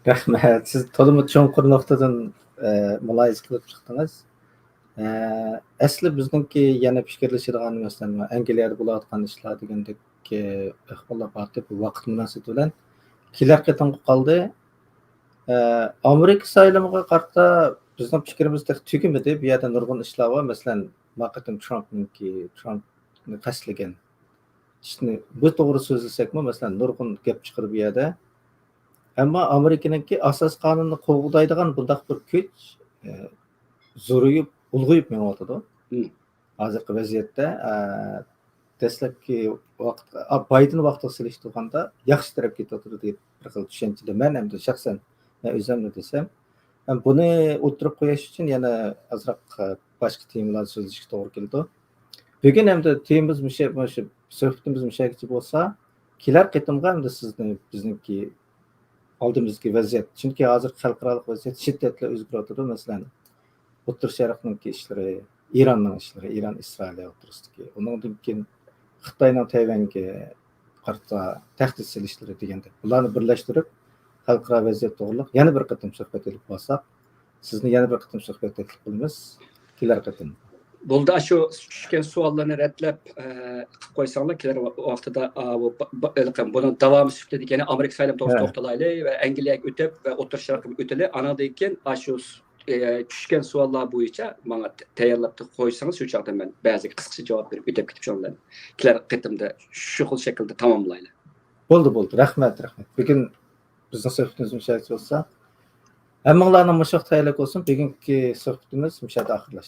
رەھمەت. سىز تولىمۇ چوڭقۇر نۇقتىدىن ئە، مۇلاھىزە قىلىپ چىقتىڭىز. ئە، ئەسلى بىزنىڭكى يەنە پىكىرلىشىدىغان، مەسىلەن، ئەنگلىيەدە بولۇۋاتقان ئىشلار دېگەندەك، ئە، ئەھۋاللار بار دەپ، ۋاقىت مۇناسىۋىتى بىلەن كېلەر قېتىمغا قالدى. ئە، ئامېرىكا سايلىمىغا قارىتا بىزنىڭ پىكرىمىز تېخى تۈگىمىدى. بۇ يەردە نۇرغۇن ئىشلار بار. مەسىلەن، ما قېتىم ترامپنىڭكى، ترامپنى قەستلىگەن ئىشنى، بۇ توغرا سۆزلىسەكمۇ، مەسىلەن، نۇرغۇن گەپ چىقىدۇ بۇ يەردە. ئەمما ئامېرىكىنىڭكى ئاساسىي قانۇننى قوغدايدىغان بۇنداق بىر كۈچ، ئە، زورىيىپ، ئۇلغىيىپ مېڭىۋاتىدۇ. مم. ھازىرقى ۋەزىيەتتە، ئە، دەسلەپكى ۋاقىت، ئا، بايدېن ۋاقتىغا سېلىشتۇرغاندا ياخشى تەرەپكە كېتىۋاتىدۇ دەپ بىر خىل چۈشەنچىدە مەن ئەمدى شەخسەن، مەن ئۆزۈمنى دېسەم، مەن بۇنى ئوتتۇرىغا قويۇش ئۈچۈن يەنە ئازراق، ئە، باشقا تېمىلاردا سۆزلىشىشكە توغرا كېلىدۇ. بۈگۈن ئەمدى تېمىمىز مۇشۇ، مۇشۇ سۆھبىتىمىز مۇشۇ يەرگىچە بولسا، كېلەر قېتىمغا ئەمدى سىزنى، بىزنىڭكى ئالدىمىزدىكى ۋەزىيەت، چۈنكى ھازىر خەلقئارالىق ۋەزىيەت شىددەتلىك ئۆزگىرىۋاتىدۇ. مەسىلەن، ئوتتۇرا شەرقنىڭكى ئىشلىرى، ئىراننىڭ ئىشلىرى، ئىران ئىسرائىلىيە ئوتتۇرىسىدىكى، ئۇنىڭدىن كېيىن خىتاينىڭ تەيۋەنگە قارىتا تەھدىت سېلىشلىرى دېگەندەك، بۇلارنى بىرلەشتۈرۈپ، خەلقئارا ۋەزىيەت توغرىلىق يەنە بىر قېتىم سۆھبەت ئېلىپ بارساق، سىزنى يەنە بىر قېتىم سۆھبەت تەكلىپ قىلىمىز. كېلەر قېتىم. بولدى، ئاشۇ چۈشكەن سوئاللارنى رەتلەپ، ئە، قىلىپ قويساڭلار، كېلەر ۋا-، ۋاقتىدا، ئا، بۇ، ب-، ب-، بۇنىڭ داۋامى سۈپىتىدە يەنە ئامېرىكا سايلىمى توغرىسىدا ھە. توختىلايلى ۋە ئەنگلىيەگە ئۆتۈپ ۋە ئوتتۇرا شەرققە ئۆتىلى. ئانىڭدىن كېيىن ئاشۇ، ئە، چۈشكەن سوئاللار بويىچە ماڭا ت-، تەييارلاپ قويسىڭىز، شۇ چاغدا مەن بەزىگە قىسقىچە جاۋاب بېرىپ ئۆتۈپ كېتىپ، شۇنىڭ بىلەن كېلەر قېتىمدا شۇ خىل شەكىلدە تاماملايلى. بولدى، بولدى. رەھمەت، رەھمەت. بۈگۈن بىزنىڭ سۆھبىتىمىز مۇشۇ يەرگىچە بولسا، ھەممىڭلارنىڭ مۇشۇ ۋاقىت خەيرلىك بولسۇن. بۈگۈنكى سۆھبىتىمىز مۇشۇ يەردە ئاخىرلاشتى.